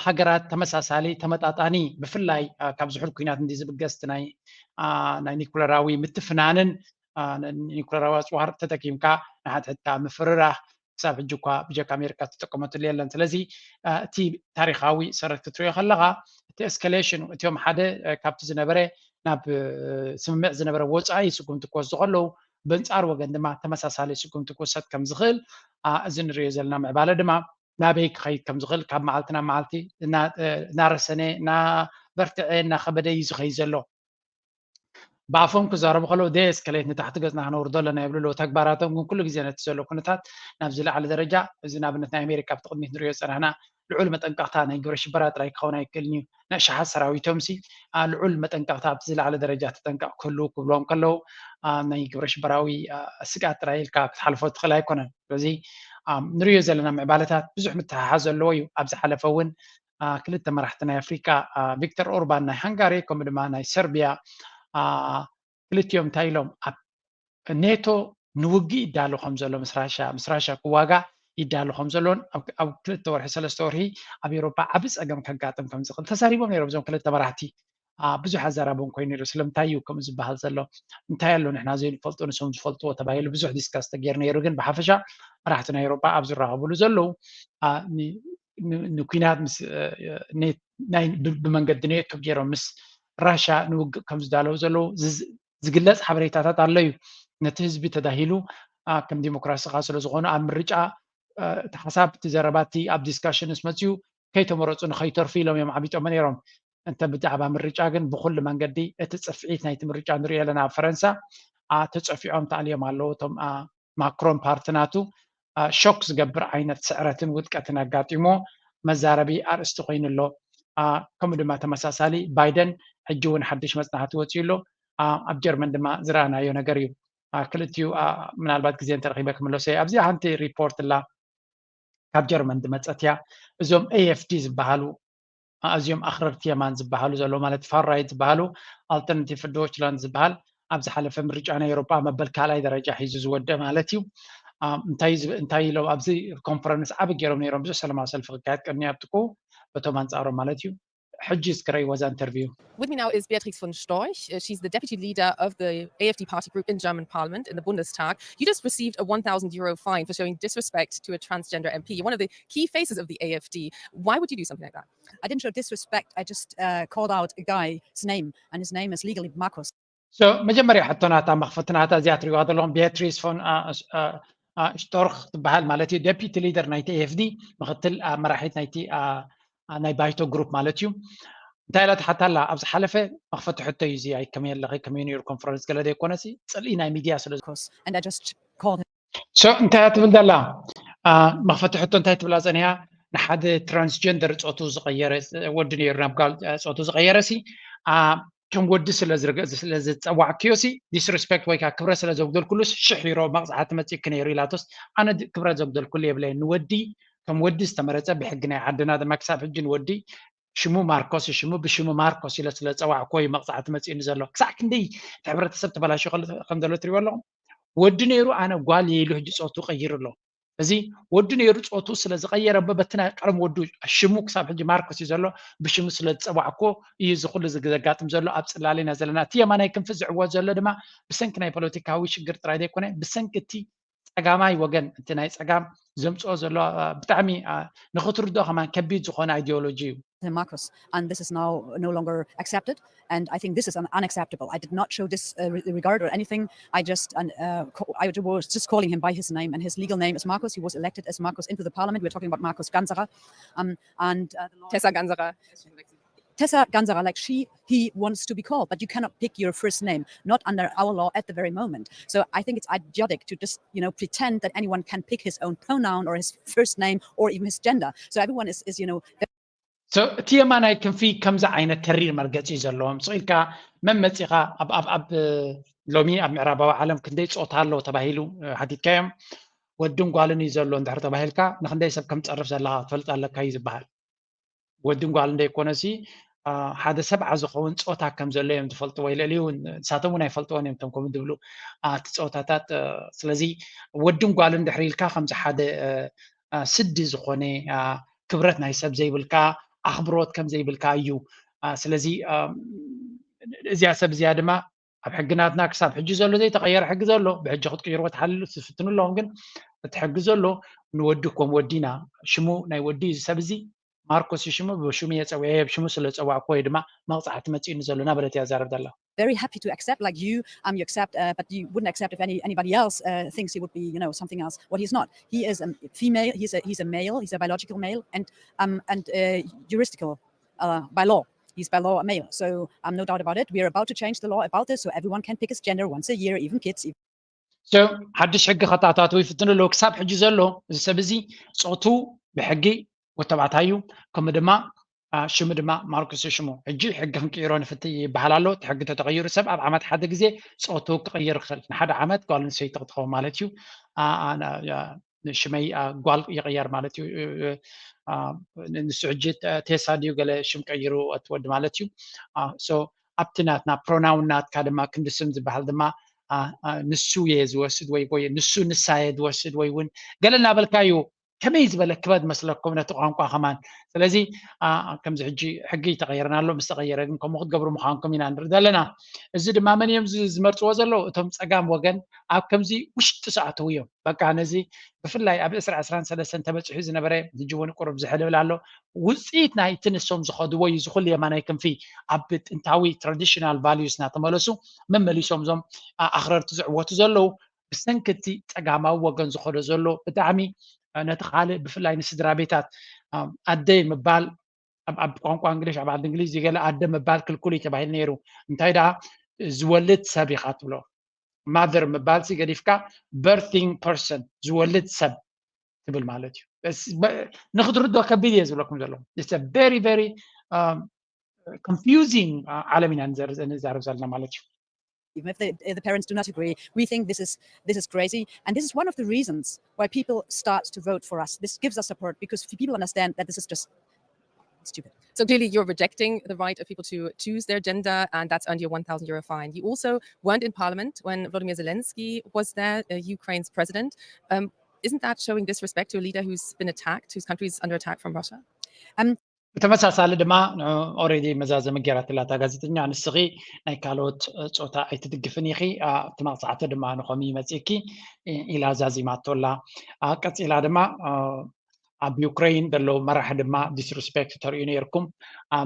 ሃገራት ተመሳሳሊ ተመጣጣኒ ብፍላይ ካብ ዝሑል ኩናት እንዲ ዝብገስ ናይ ናይ ኒኩለራዊ ምትፍናንን ኒኩለራዊ ኣፅዋር ተጠቂምካ ንሓድሕድካ ምፍርራህ ክሳብ ሕጂ እኳ ብጀካ ኣሜሪካ ተጠቀመትሉ የለን። ስለዚ እቲ ታሪካዊ ሰረት ክትሪኦ ከለካ እቲ ኤስካሌሽን እቲኦም ሓደ ካብቲ ዝነበረ ናብ ስምምዕ ዝነበረ ወፃኢ ስጉምቲ ክወስዱ ከለዉ በንፃር ወገን ድማ ተመሳሳሊ ስጉምቲ ክወሰድ ከም ዝኽእል እዚ ንሪኦ ዘለና ምዕባለ ድማ ናበይ ክኸይድ ከም ዝኽእል ካብ መዓልቲ ናብ መዓልቲ እናረሰነ እናበርትዐ እናኸበደ እዩ ዝኸይድ ዘሎ። ብኣፎም ክዛረቡ ከለዉ ደስከሌት ንታሕቲ ገፅና ክነውርዶ ኣለና ይብሉ ኣለዉ። ተግባራቶም ግን ኩሉ ግዜ ነቲ ዘሎ ኩነታት ናብ ዝለዓለ ደረጃ እዚ ንኣብነት ናይ ኣሜሪካ ኣብቲ ቅድሚት ንሪኦ ዝፀናሕና ልዑል መጠንቀቕታ ናይ ግብረ ሽበራ ጥራይ ክኸውን ኣይክእልን እዩ። ናይ ኣሽሓት ሰራዊቶም ሲ ልዑል መጠንቀቕታ ኣብቲ ዝለዓለ ደረጃ ተጠንቀቕ ክህልዉ ክብልዎም ከለዉ ናይ ግብረ ሽበራዊ ስግኣት ጥራይ ኢልካ ክትሓልፎ ትኽእል ኣይኮነን። ስለዚ ንሪኦ ዘለና ምዕባለታት ብዙሕ ምትሕሓዝ ዘለዎ እዩ። ኣብ ዝሓለፈ እውን ክልተ መራሕቲ ናይ ኣፍሪካ ቪክተር ኦርባን ናይ ሃንጋሪ ከምኡ ድማ ናይ ሰርቢያ ክልቲኦም እንታይ ኢሎም ኣብ ኔቶ ንውግእ ይዳሎ ከም ዘሎ ምስ ራሻ ምስ ራሻ ክዋጋእ ይዳሎ ከም ዘሎን ኣብ ክልተ ወርሒ ሰለስተ ወርሒ ኣብ ኤሮፓ ዓቢ ጸገም ከጋጥም ከም ዝኽእል ተዛሪቦም ነይሮም እዞም ክልተ መራሕቲ። ብዙሕ ኣዘራቢ እውን ኮይኑ ነይሩ። ስለምንታይ እዩ ከምኡ ዝበሃል ዘሎ? እንታይ ኣሎ ንሕና ዘይንፈልጦ ንሶም ዝፈልጥዎ ተባሂሉ ብዙሕ ዲስካስ ተገይሩ ነይሩ። ግን ብሓፈሻ መራሕቲ ናይ ኤውሮጳ ኣብ ዝራኸብሉ ዘለዉ ንኲናት ምስ ብመንገዲ ኔቶ ገይሮም ምስ ራሻ ንውግእ ከም ዝዳለዉ ዘለዉ ዝግለጽ ሓበሬታታት ኣሎ እዩ። ነቲ ህዝቢ ተዳሂሉ ከም ዲሞክራሲ ኻ ስለዝኾኑ ኣብ ምርጫ እቲ ሓሳብ እቲ ዘረባ እቲ ኣብ ዲስካሽን ምስ መፅኡ ከይተመረፁ ንኸይተርፉ ኢሎም እዮም ዓቢጦሞ ነይሮም። እንተ ብዛዕባ ምርጫ ግን ብኩሉ መንገዲ እቲ ፅፍዒት ናይቲ ምርጫ ንሪኦ ኣለና። ኣብ ፈረንሳ ተፀፊዖም ተኣልዮም ኣለዉ። እቶም ማክሮን ፓርቲ ናቱ ሾክ ዝገብር ዓይነት ስዕረትን ውድቀትን ኣጋጢሞ መዛረቢ ኣርእስቲ ኮይኑ ኣሎ። ከምኡ ድማ ተመሳሳሊ ባይደን ሕጂ እውን ሓድሽ መፅናዕቲ ወፂኡ ኣሎ። ኣብ ጀርመን ድማ ዝረኣናዮ ነገር እዩ። ክልቲኡ ምናልባት ግዜ እንተረኺበ ክምለሶ እየ። ኣብዚኣ ሓንቲ ሪፖርት ኣላ ካብ ጀርመን ዝመፀት እያ። እዞም ኤኤፍዲ ዝበሃሉ ኣዝዮም ኣኽረርቲ የማን ዝበሃሉ ዘለዉ ማለት ፋር ራይት ዝበሃሉ ኣልተርናቲቭ ዶችላንድ ዝበሃል ኣብ ዝሓለፈ ምርጫ ናይ ኤውሮጳ መበል ካልኣይ ደረጃ ሒዙ ዝወደ ማለት እዩ። እንታይ ኢሎም ኣብዚ ኮንፈረንስ ዓቢ ገይሮም ነይሮም ብዙሕ ሰላማዊ ሰልፊ ክካየድ ቀኒ ኣብጥቁ በቶም ኣንጻሮም ማለት እዩ። ሕጂ እስክረይ ወዛ ኢንተርቪው With me now is Beatrix von Storch. Uh, She's the deputy leader of the A F D party group in German parliament, in the Bundestag. You just received a one thousand euro fine for showing disrespect to a transgender M P. You're one of the key faces of the A F D. Why would you do something like that? I didn't show disrespect. I just uh, called out a guy's name, and his name is legally Marcos. So መጀመርያ ሕቶ ናታ መኽፈቲ ናታ እዚኣ ትሪዋ ዘለኹም ቤትሪስ ፎን ሽቶርክ ትበሃል ማለት እዩ። ዴፒቲ ሊደር ናይቲ ኤኤፍዲ ምክትል መራሒት ናይቲ ናይ ባይቶ ግሩፕ ማለት እዩ። እንታይ ኢላ ትሓታ ኣላ? ኣብ ዝሓለፈ መኽፈቲ ሕቶ እዩ እዚ ኣይከመይ ኣለኺ ከመይ ነይሩ ኮንፈረንስ ገለ ዘይኮነሲ ጽልኢ ናይ ሚድያ ስለ Marcos, and I just called him. So እንታይ እያ ትብል ዘላ? መኽፈቲ ሕቶ እንታይ ትብላ ጸኒሓ? ንሓደ ትራንስጀንደር ጾቱ ዝቐየረ ወዲ ነይሩ ናብ ጓል ጾቱ ዝቐየረ ሲ ከም ወዲ ስለ ዝጸዋዕክዮ ሲ ዲስሪስፔክት ወይ ከዓ ክብረት ስለ ዘጉደልኩሉስ ሽሕ ዩሮ መቕፃዕቲ መፂእኪ ነይሩ ኢላቶስ ኣነ ክብረት ዘጉደልኩሉ የብለይ። ንወዲ ከም ወዲ ዝተመረፀ ብሕጊ ናይ ዓድና ድማ ክሳብ ሕጂ ንወዲ ሽሙ ማርኮስ ሽሙ ብሽሙ ማርኮስ ኢለ ስለ ዝፀዋዕክዎ እዩ መቕፃዕቲ መፂእኒ ዘሎ። ክሳዕ ክንደይ እቲ ሕብረተሰብ ተበላሽዮ ከም ዘሎ ትሪእዎ ኣለኹም። ወዲ ነይሩ ኣነ ጓል እየ ኢሉ ሕጂ ፆቱ ቀይሩ ኣሎ። እዚ ወዲ ነይሩ ፆቱ ስለ ዝቐየረ እሞ በቲ ናይ ቀደም ወዱ ሽሙ ክሳብ ሕጂ ማርኮስ እዩ ዘሎ። ብሽሙ ስለ ዝፀዋዕክዎ እዩ እዚ ኩሉ ዘጋጥም ዘሎ። ኣብ ፅላል ኢና ዘለና። እቲ የማናይ ክንፊ ዝዕወት ዘሎ ድማ ብሰንኪ ናይ ፖለቲካዊ ሽግር ጥራይ ዘይኮነ ብሰንኪ እቲ ፀጋማይ ወገን እቲ ናይ ፀጋም ዘምፅኦ ዘሎ ብጣዕሚ ንክትርድኦ ከማን ከቢድ ዝኾነ ኣይዲዮሎጂ እዩ። Marcos, and this is now no longer accepted. And I think this is un- unacceptable. I did not show this uh, re- regard or anything. I just, uh, uh, co- I was just calling him by his name, and his legal name is Marcos. He was elected as Marcos into the parliament. We're talking about Marcos Ganserer, um, and uh, the law- Tessa Ganserer. Tessa Ganserer, like she, he wants to be called, but you cannot pick your first name, not under our law at the very moment. So I think it's idiotic to just, you know, pretend that anyone can pick his own pronoun or his first name or even his gender. So everyone is, is you know, So እቲ የማናይ ክንፊ ከምዚ ዓይነት ተሪር መርገፂ እዩ ዘለዎም። ስቕ ኢልካ መን መፂኻ ኣብ ኣብ ኣብ ሎሚ ኣብ ምዕራባዊ ዓለም ክንደይ ፆታ ኣሎ ተባሂሉ ሓቲትካዮም። ወድን ጓልን እዩ ዘሎ እንድሕር ተባሂልካ ንክንደይ ሰብ ከም ትፀርፍ ዘለካ ክትፈልጥ ኣለካ እዩ ዝበሃል። ወድን ጓልን ዘይኮነሲ ሓደ ሰብዓ ዝኸውን ፆታ ከም ዘሎ እዮም ዝፈልጡ ወይ ልዕሊ እውን ንሳቶም እውን ኣይፈልጥዎን እዮም እቶም ከምኡ ዝብሉ እቲ ፆታታት። ስለዚ ወድን ጓልን ድሕሪ ኢልካ ከምዚ ሓደ ስዲ ዝኾነ ክብረት ናይ ሰብ ዘይብልካ ኣኽብሮት ከም ዘይብልካ እዩ። ስለዚ እዚኣ ሰብ እዚኣ ድማ ኣብ ሕጊ ናትና ክሳብ ሕጂ ዘሎ ዘይተቐየረ ሕጊ ዘሎ ብሕጂ ክትቅይርዎ ትሓልሉ ትፍትኑ ኣለኹም። ግን እቲ ሕጊ ዘሎ ንወዲ ከም ወዲና ሽሙ ናይ ወዲ እዚ ሰብ እዚ ማርኮስ ሽሙ ብሽሙ የፀውዐ ሽሙ ስለ ዝፀዋዕኩ ወይ ድማ መቕፃዕቲ መፂኡኒ ዘሎ እናበለት እያ ዛረብ ዘላ። Very happy to accept, like you, um, you accept, uh, but you wouldn't accept if any anybody else uh, thinks he would be, you know, something else. What he's not. He is a female. He's a he's a male. He's a biological male, and um and uh, juristical uh, by law. He's by law a male. So um, no doubt about it. We're about to change the law about this, so everyone can pick his gender once a year, even kids. So ሓድሽ ሕጊ ከተኣታትው ይፍትኑ ኣለዉ። ክሳብ ሕጂ ዘሎ እዚ ሰብ እዚ ፆቱ ብሕጊ ወተባዕታይ እዩ። ከምኡ ድማ ሽሙ ድማ ማርኮስ ሽሙ። ሕጂ ሕጊ ክንቅይሮ ንፍትይ ይበሃል ኣሎ። እቲ ሕጊ ተተቐይሩ ሰብ ኣብ ዓመት ሓደ ግዜ ፆቱ ክቕይር ይኽእል። ንሓደ ዓመት ጓል ኣንስተይቲ ክትኸውን ማለት እዩ። ሽመይ ጓል ይቕየር ማለት እዩ። ንሱ ሕጂ ቴሳ ድዩ ገለ ሽም ቀይሩ እቲ ወዲ ማለት እዩ። ኣብቲ ናትና ፕሮናውን ናትካ ድማ ክንዲ ስም ዝበሃል ድማ ንሱ እየ ዝወስድ ወይ ወይ ንሱ ንሳ እየ ዝወስድ ወይ እውን ገለ እናበልካ እዩ ከመይ ዝበለ ክበድ መስለኩም ነቲ ቋንቋ ከማን። ስለዚ ከምዚ ሕጂ ሕጊ ተቐይርና ኣሎ፣ ምስ ተቐየረ ግን ከምኡ ክትገብሩ ምዃንኩም ኢና ንርኢ ዘለና። እዚ ድማ መን እዮም ዝመርፅዎ ዘለዉ? እቶም ፀጋም ወገን ኣብ ከምዚ ውሽጢ ዝኣተዉ እዮም። በቃ ነዚ ብፍላይ ኣብ ዕስራ ዕስራን ሰለስተን ተበፂሑ ዝነበረ ሕጂ እውን ቁሩብ ዝሕልብል ኣሎ። ውፅኢት ናይቲ ንሶም ዝኸድዎ እዩ። ዝኹሉ የማናይ ክንፊ ኣብ ጥንታዊ ትራዲሽናል ቫልዩስ እናተመለሱ መመሊሶም እዞም ኣኽረርቲ ዝዕወቱ ዘለዉ ብሰንኪ እቲ ፀጋማዊ ወገን ዝኸዶ ዘሎ ብጣዕሚ ነቲ ካልእ ብፍላይ ንስድራ ቤታት ኣደ ምባል ኣብ ቋንቋ እንግሊሽ ኣብ ዓዲ እንግሊዝ ገለ ኣደ ምባል ክልኩል እዩ ተባሂሉ ነይሩ። እንታይ ደኣ ዝወልድ ሰብ ኢኻ ትብሎ። ማዘር ምባል ሲ ገዲፍካ በርቲንግ ፐርሰን ዝወልድ ሰብ ትብል ማለት እዩ። ንክትርዶ ከቢድ እየ ዝብለኩም ዘሎ። It's a very very confusing ዓለም ኢና ንዛረብ ዘለና ማለት እዩ። Even if the, if the parents do not agree, we think this is this is crazy, and this is one of the reasons why people start to vote for us. This gives us support because people understand that this is just stupid. So clearly, you're rejecting the right of people to choose their gender, and that's earned you a one thousand euro fine. You also weren't in parliament when Volodymyr Zelensky was there, uh, Ukraine's president. Um, isn't that showing disrespect to a leader who's been attacked, whose country is under attack from Russia? ብተመሳሳሊ ድማ ኦሬዲ መዛዘሚ ገይራትላ እታ ጋዜጠኛ፣ ንስኺ ናይ ካልኦት ፆታ ኣይትድግፍን ኢኺ፣ እቲ መቕፃዕቲ ድማ ንኸምኡ ይመፅእኪ ኢላ ዛዚማቶ ኣላ። ቀፂላ ድማ ኣብ ዩክሬን ዘለዉ መራሒ ድማ ዲስሪስፔክት ተርእዩ ነይርኩም፣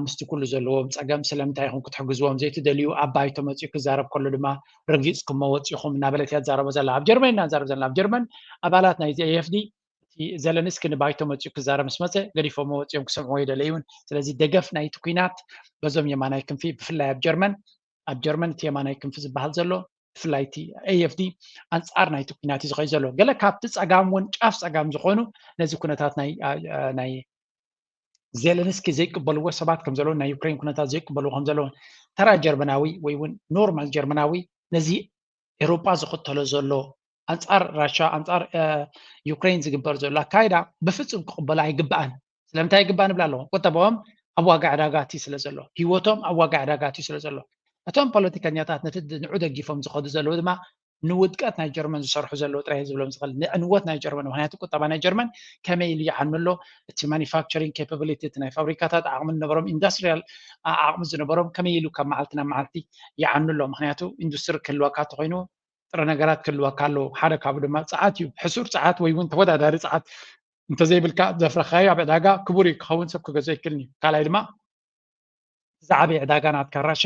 ምስቲ ኩሉ ዘለዎም ፀገም ስለምንታይ ኢኹም ክትሕግዝዎም ዘይትደልዩ? ኣብ ባይቶ መፂኡ ክዛረብ ከሎ ድማ ረጊፅኩሞ ወፂኹም እናበለት እያ ትዛረቦ ዘላ። ኣብ ጀርመን ኢና ንዛረብ ዘለና። ኣብ ጀርመን ኣባላት ናይዚ ኤኤፍዲ እቲ ዘለንስኪ ንባይቶ መፂኡ ክዛረብ ምስ መፀ ገዲፎሞ ወፂኦም ክሰምዕዎ ኣይደለዩን። ስለዚ ደገፍ ናይቲ ኲናት በዞም የማናይ ክንፊ ብፍላይ ኣብ ጀርመን ኣብ ጀርመን እቲ የማናይ ክንፊ ዝበሃል ዘሎ ብፍላይ እቲ ኤኤፍዲ ኣንፃር ናይቲ ኲናት እዩ ዝኸይ ዘሎ። ገለ ካብቲ ፀጋም እውን ጫፍ ፀጋም ዝኾኑ ነዚ ኩነታት ናይ ዜለንስኪ ዘይቅበልዎ ሰባት ከም ዘለውን ናይ ዩክሬን ኩነታት ዘይቅበልዎ ከም ዘለውን ተራ ጀርመናዊ ወይ እውን ኖርማል ጀርመናዊ ነዚ ኤሮጳ ዝኽተሎ ዘሎ ኣንፃር ራሻ ኣንፃር ዩክሬን ዝግበር ዘሎ ኣካይዳ ብፍፁም ክቕበሎ ኣይግባኣን። ስለምንታይ ይግባእ ንብል ኣለኹ? ቁጠባኦም ኣብ ዋጋ ዕዳጋ ኣትዩ ስለ ዘሎ፣ ህይወቶም ኣብ ዋጋ ዕዳጋ ኣትዩ ስለ ዘሎ፣ እቶም ፖለቲከኛታት ነቲ ንዑ ደጊፎም ዝኸዱ ዘለዉ ድማ ንውድቀት ናይ ጀርመን ዝሰርሑ ዘለዉ ጥራይ ዝብሎም ዝኽእል ንዕንወት ናይ ጀርመን። ምክንያቱ ቁጠባ ናይ ጀርመን ከመይ ኢሉ ይዓኑ ኣሎ፣ እቲ ማኒፋክቸሪንግ ኬፓቢሊቲ እቲ ናይ ፋብሪካታት ዓቕሚ ዝነበሮም ኢንዱስትሪያል ዓቕሚ ዝነበሮም ከመይ ኢሉ ካብ መዓልቲ ናብ መዓልቲ ይዓኑ ኣሎ። ምክንያቱ ኢንዱስትሪ ክህልወካ እንተኮይኑ ጥረ ነገራት ክህልወካ ኣለዉ። ሓደ ካብኡ ድማ ፀዓት እዩ። ሕሱር ፀዓት ወይ እውን ተወዳዳሪ ፀዓት እንተዘይብልካ ዘፍረኻዮ ኣብ ዕዳጋ ክቡር እዩ ክኸውን ሰብ ክገዝኦ ይክልን እዩ። ካልኣይ ድማ ዝዓበየ ዕዳጋ ናትካ ራሻ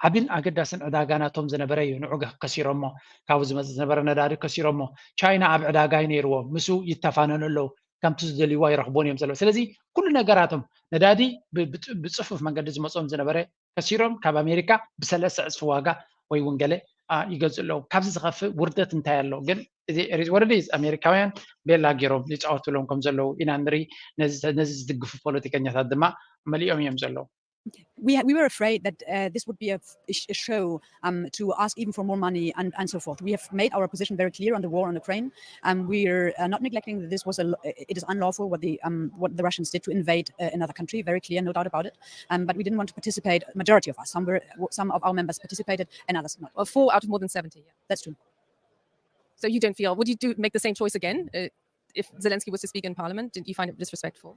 ዓብን ኣገዳስን ዕዳጋ ናቶም ዝነበረ እዩ። ንዑ ከሲሮሞ ካብኡ ዝመፅእ ዝነበረ ነዳዲ ከሲሮሞ። ቻይና ኣብ ዕዳጋ እዩ ነይርዎም፣ ምስኡ ይተፋነኑ ኣለዉ። ከምቲ ዝደልይዎ ኣይረኽቦን እዮም ዘለዉ። ስለዚ ኩሉ ነገራቶም ነዳዲ ብፅፉፍ መንገዲ ዝመፅኦም ዝነበረ ከሲሮም ካብ ኣሜሪካ ብሰለስተ ዕፅፊ ዋጋ ወይ እውን ገለ ይገዝኡ ኣለዉ። ካብዚ ዝኸፍእ ውርደት እንታይ ኣሎ? ግን እዚ ወረዲ ኣሜሪካውያን ቤላ ገይሮም ይፃወትሎም ከም ዘለዉ ኢና ንርኢ። ነዚ ዝድግፉ ፖለቲከኛታት ድማ መሊኦም እዮም ዘለዉ። We, we were afraid that uh, this would be a, a show um, to ask even for more money and, and so forth. We have made our position very clear on the war on Ukraine. Um, we're uh, not neglecting that this was a, it is unlawful what the um, what the Russians did to invade uh, another country. Very clear, no doubt about it. Um, but we didn't want to participate. Majority of us, some were, some of our members participated, and others not. Well, four out of more than seventy. Yeah. That's true. So you don't feel? Would you do make the same choice again uh, if Zelensky was to speak in Parliament? Did you find it disrespectful?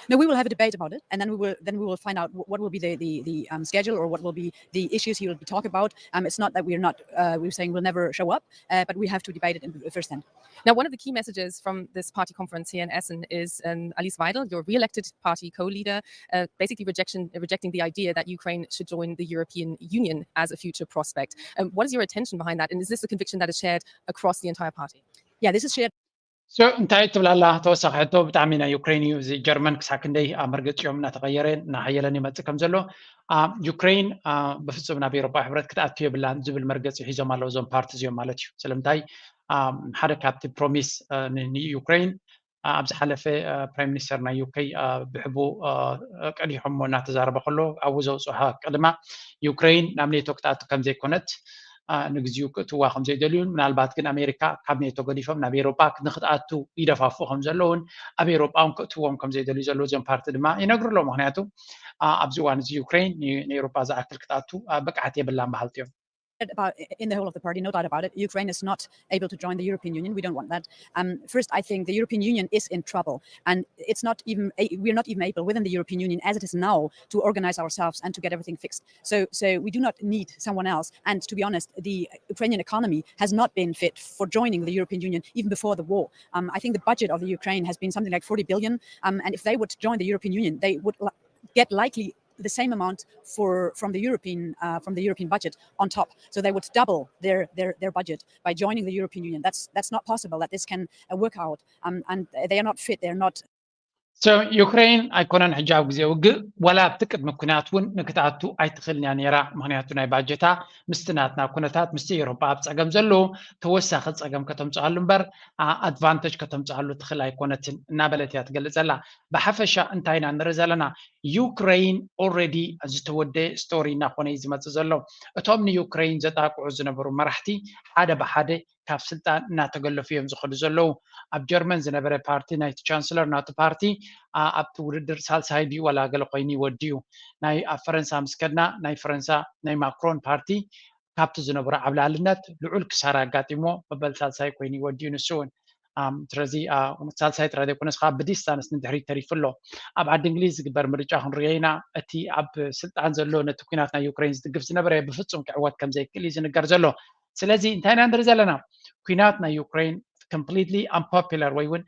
No, we will have a debate about it, and then we will then we will find out what will be the the, the um, schedule or what will be the issues he will be talking about. Um, it's not that we're not uh, we're saying we'll never show up, uh, but we have to debate it in first hand. Now, one of the key messages from this party conference here in Essen is um, Alice Weidel, your re-elected party co-leader, uh, basically rejection, rejecting the idea that Ukraine should join the European Union as a future prospect. Um, what is your attention behind that? And is this a conviction that is shared across the entire party? Yeah, this is shared. So እንታይ ትብላላ? ተወሳኺ ሕቶ። ብጣዕሚ ናይ ዩክሬን እዩ እዚ። ጀርመን ክሳብ ክንደይ ኣብ መርገፂኦም እናተቐየረ እናሓየለን ይመፅእ ከም ዘሎ፣ ዩክሬን ብፍፁም ናብ ኤሮፓ ሕብረት ክትኣቱ የብላን ዝብል መርገፂ ሒዞም ኣለዉ እዞም ፓርቲ እዚኦም ማለት እዩ። ስለምንታይ ሓደ ካብቲ ፕሮሚስ ንዩክሬን ኣብ ዝሓለፈ ፕራይም ሚኒስተር ናይ ዩኬ ብሕቡ ቀዲሖሞ እናተዛረበ ከሎ ኣብኡ ዘውፅኦ ሓቂ ድማ ዩክሬን ናብ ኔቶ ክትኣቱ ከም ዘይኮነት ንግዚኡ ክእትዋ ከም ዘይደልዩን ምናልባት ግን ኣሜሪካ ካብ ኔቶ ገዲፎም ናብ ኤሮጳ ንክትኣቱ ይደፋፍኡ ከም ዘለውን ኣብ ኤሮጳ እውን ክእትዎም ከም ዘይደልዩ ዘለዉ እዞም ፓርቲ ድማ ይነግሩ ኣለዉ። ምክንያቱ ኣብዚ እዋን እዚ ዩክሬን ንኤሮጳ ዝኣክል ክትኣቱ ብቅዓት የብላን በሃልቲ እዮም። about in the whole of the party, no doubt about it. Ukraine is not able to join the European Union. We don't want that. Um, first, I think the European Union is in trouble, and it's not even we're not even able within the European Union as it is now to organize ourselves and to get everything fixed. So, so we do not need someone else. And to be honest, the Ukrainian economy has not been fit for joining the European Union even before the war. Um, I think the budget of the Ukraine has been something like forty billion, um, and if they would join the European Union, they would get likely the same amount for from the European uh, from the European budget on top. So they would double their their their budget by joining the European Union. That's that's not possible. That this can uh, work out. Um, and they are not fit. They're not. So ዩክሬን ኣይኮነን ሕጂ ኣብ ግዜ ውግእ ዋላ ኣብቲ ቅድሚ ኩናት እውን ንክትኣቱ ኣይትኽእልን እያ ነይራ። ምክንያቱ ናይ ባጀታ ምስቲ ናትና ኩነታት ምስቲ ኤውሮጳ ኣብ ፀገም ዘለዉ ተወሳኺ ፀገም ከተምፅኣሉ እምበር ኣድቫንተጅ ከተምፅኣሉ ትኽእል ኣይኮነትን እናበለት እያ ትገልፅ ዘላ። ብሓፈሻ እንታይ ኢና ንርኢ ዘለና? ዩክሬን ኦልሬዲ ዝተወደ ስቶሪ እናኾነ እዩ ዝመፅእ ዘሎ። እቶም ንዩክሬን ዘጣቅዑ ዝነበሩ መራሕቲ ሓደ ብሓደ ካብ ስልጣን እናተገለፉ እዮም ዝኸዱ ዘለዉ። ኣብ ጀርመን ዝነበረ ፓርቲ ናይቲ ቻንስለር ናቱ ፓርቲ ኣብቲ ውድድር ሳልሳይ ድዩ ዋላ ገለ ኮይኑ ይወድዩ። ናይ ኣብ ፈረንሳ ምስ ከድና ናይ ፈረንሳ ናይ ማክሮን ፓርቲ ካብቲ ዝነበሮ ዓብላልነት ልዑል ክሳራ ኣጋጢሞ መበል ሳልሳይ ኮይኑ ይወድዩ። ንሱ እውን ስለዚ ሳልሳይ ጥራይ ዘይኮነስ ከዓ ብዲስታንስ ንድሕሪት ተሪፉ ኣሎ። ኣብ ዓዲ እንግሊዝ ዝግበር ምርጫ ክንሪኦ ኢና። እቲ ኣብ ስልጣን ዘሎ ነቲ ኩናት ናይ ዩክሬን ዝድግፍ ዝነበረ ብፍፁም ክዕወት ከም ዘይክእል እዩ ዝንገር ዘሎ። ስለዚ እንታይ ኢና ንርኢ ዘለና? ኩናት ናይ ዩክሬን ኮምፕሊትሊ ኣምፖፑላር ወይ እውን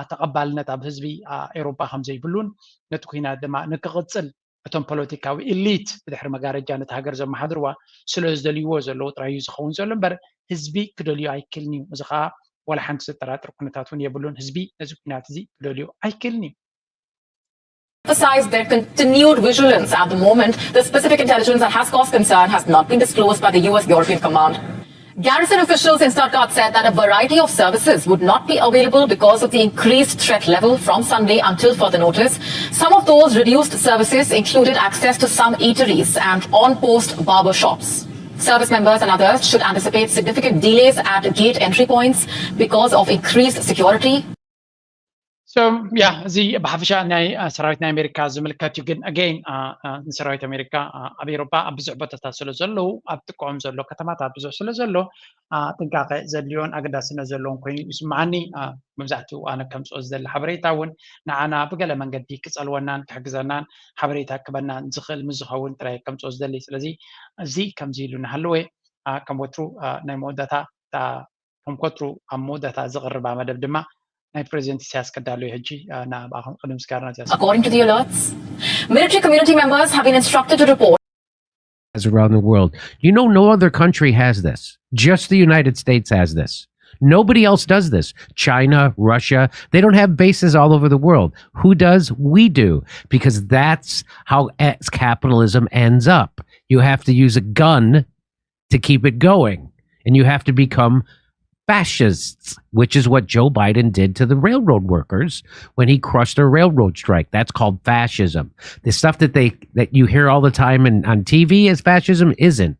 ተቐባልነት ኣብ ህዝቢ ኤውሮጳ ከም ዘይብሉን ነቲ ኩናት ድማ ንክቕፅል እቶም ፖለቲካዊ ኢሊት ብድሕሪ መጋረጃ ነቲ ሃገር ዘመሓድርዋ ስለ ዝደልይዎ ዘለዉ ጥራይ እዩ ዝኸውን ዘሎ እምበር ህዝቢ ክደልዮ ኣይክእልን እዩ። እዚ ከዓ ዋላ ሓንቲ ዘጠራጥር ኩነታት እውን የብሉን። ህዝቢ ነዚ ኩናት እዚ ክደልዮ ኣይክእልን እዩ። Emphasize their continued vigilance at the moment. The specific intelligence that has caused concern has not been disclosed by the U S European Command. Garrison officials in Stuttgart said that a variety of services would not be available because of the increased threat level from Sunday until further notice. Some of those reduced services included access to some eateries and on post barber shops. Service members and others should anticipate significant delays at gate entry points because of increased security. So yeah, እዚ ብሓፈሻ ናይ ሰራዊት ናይ ኣሜሪካ ዝምልከት እዩ። ግን ኣገይን ንሰራዊት ኣሜሪካ ኣብ ኤውሮፓ ኣብ ብዙሕ ቦታታት ስለ ዘለዉ ኣብ ጥቅኦም ዘሎ ከተማታት ብዙሕ ስለ ዘሎ ጥንቃቄ ዘድልዮን ኣገዳስነት ዘለዎን ኮይኑ ይስምዓኒ። መብዛሕትኡ ኣነ ከምፅኦ ዝደሊ ሓበሬታ እውን ንዓና ብገለ መንገዲ ክፀልወናን ክሕግዘናን ሓበሬታ ክበናን ዝኽእል ምስ ዝኸውን ጥራይ ከምፅኦ ዝደሊ። ስለዚ እዚ ከምዚ ኢሉ እናሃለወ ከም ወትሩ ናይ መወዳእታ ከም ወትሩ ኣብ መወዳእታ ዝቕርባ መደብ ድማ ናይ ፕሬዚደንት ኢሳያስ ከዳሉ እዩ። ሕጂ ንኣብኣኹም ቅድሚ ምስጋና ኢሳያስ። According to the alerts, military community members have been instructed to report has around the world. You know, no other country has this. Just the United States has this. Nobody else does this. China, Russia, they don't have bases all over the world. Who does? We do, because that's how capitalism ends up. You have to use a gun to keep it going, and you have to become fascists, which is what Joe Biden did to the railroad workers when he crushed their railroad strike. That's called fascism. The stuff that they that you hear all the time in, on T V as fascism isn't.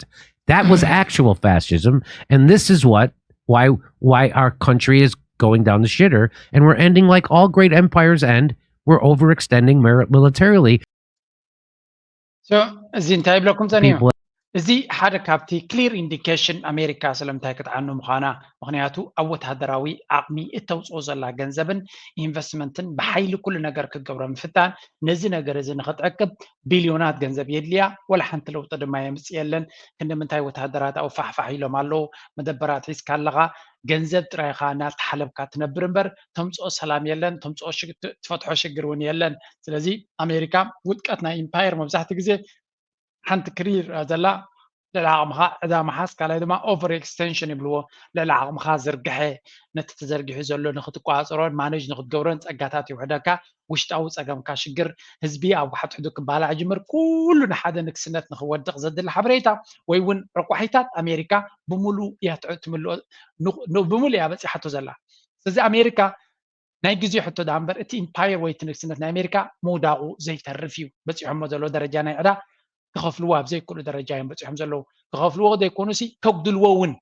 That was actual fascism, and this is what why why our country is going down the shitter, and we're ending like all great empires end. We're overextending militarily. So እዚ እንታይ ይብለኩም ጸኒሑ? እዚ ሓደ ካብቲ ክሊር ኢንዲኬሽን ኣሜሪካ ስለምንታይ ክትዓኑ ምዃና፣ ምኽንያቱ ኣብ ወተሃደራዊ ዓቕሚ እተውፅኦ ዘላ ገንዘብን ኢንቨስትመንትን ብሓይሊ ኩሉ ነገር ክትገብሮ ምፍታን፣ ነዚ ነገር እዚ ንክትዕቅብ ቢልዮናት ገንዘብ የድልያ። ወላ ሓንቲ ለውጢ ድማ የምፅእ የለን። ክንዲ ምንታይ ወተሃደራት ኣብኡ ፋሕፋሕ ኢሎም ኣለዉ። መደበራት ሒዝካ ኣለኻ፣ ገንዘብ ጥራይ ኢኻ እናተሓለብካ ትነብር እምበር ተምፅኦ ሰላም የለን፣ ተምፅኦ ትፈትሖ ሽግር እውን የለን። ስለዚ ኣሜሪካ ውድቀት ናይ ኢምፓየር መብዛሕትኡ ግዜ ሓንቲ ክሊር ዘላ ልዕሊ ዓቕምኻ ዕዳ ምሓዝ፣ ካልኣይ ድማ ኦቨር ኤክስቴንሽን ይብልዎ፣ ልዕሊ ዓቕምኻ ዝርግሐ፣ ነቲ ተዘርጊሑ ዘሎ ንክትቆፃፀሮን ማኔጅ ንክትገብሮን ፀጋታት ይውሕደካ። ውሽጣዊ ፀገምካ ሽግር ህዝቢ ኣብ ሓድሕዱ ክባላዕ ይጅምር። ኩሉ ንሓደ ንግስነት ንክወድቕ ዘድሊ ሓበሬታ ወይ እውን ዕቋሒታት ኣሜሪካ ብምሉእ እያ ትምልኦ፣ ብምሉእ እያ በፂሓቶ ዘላ። ስለዚ ኣሜሪካ ናይ ግዜ ሕቶ ዳ እምበር እቲ ኢምፓየር ወይ እቲ ንግስነት ናይ ኣሜሪካ ምውዳቑ ዘይተርፍ እዩ። በፂሖሞ ዘለዎ ደረጃ ናይ ዕዳ ክኸፍልዎ ኣብ ዘይክእሉ ደረጃ እዮም በፂሖም ዘለዉ። ክኸፍልዎ ዘይኮኑሲ ከጉድልዎ እውን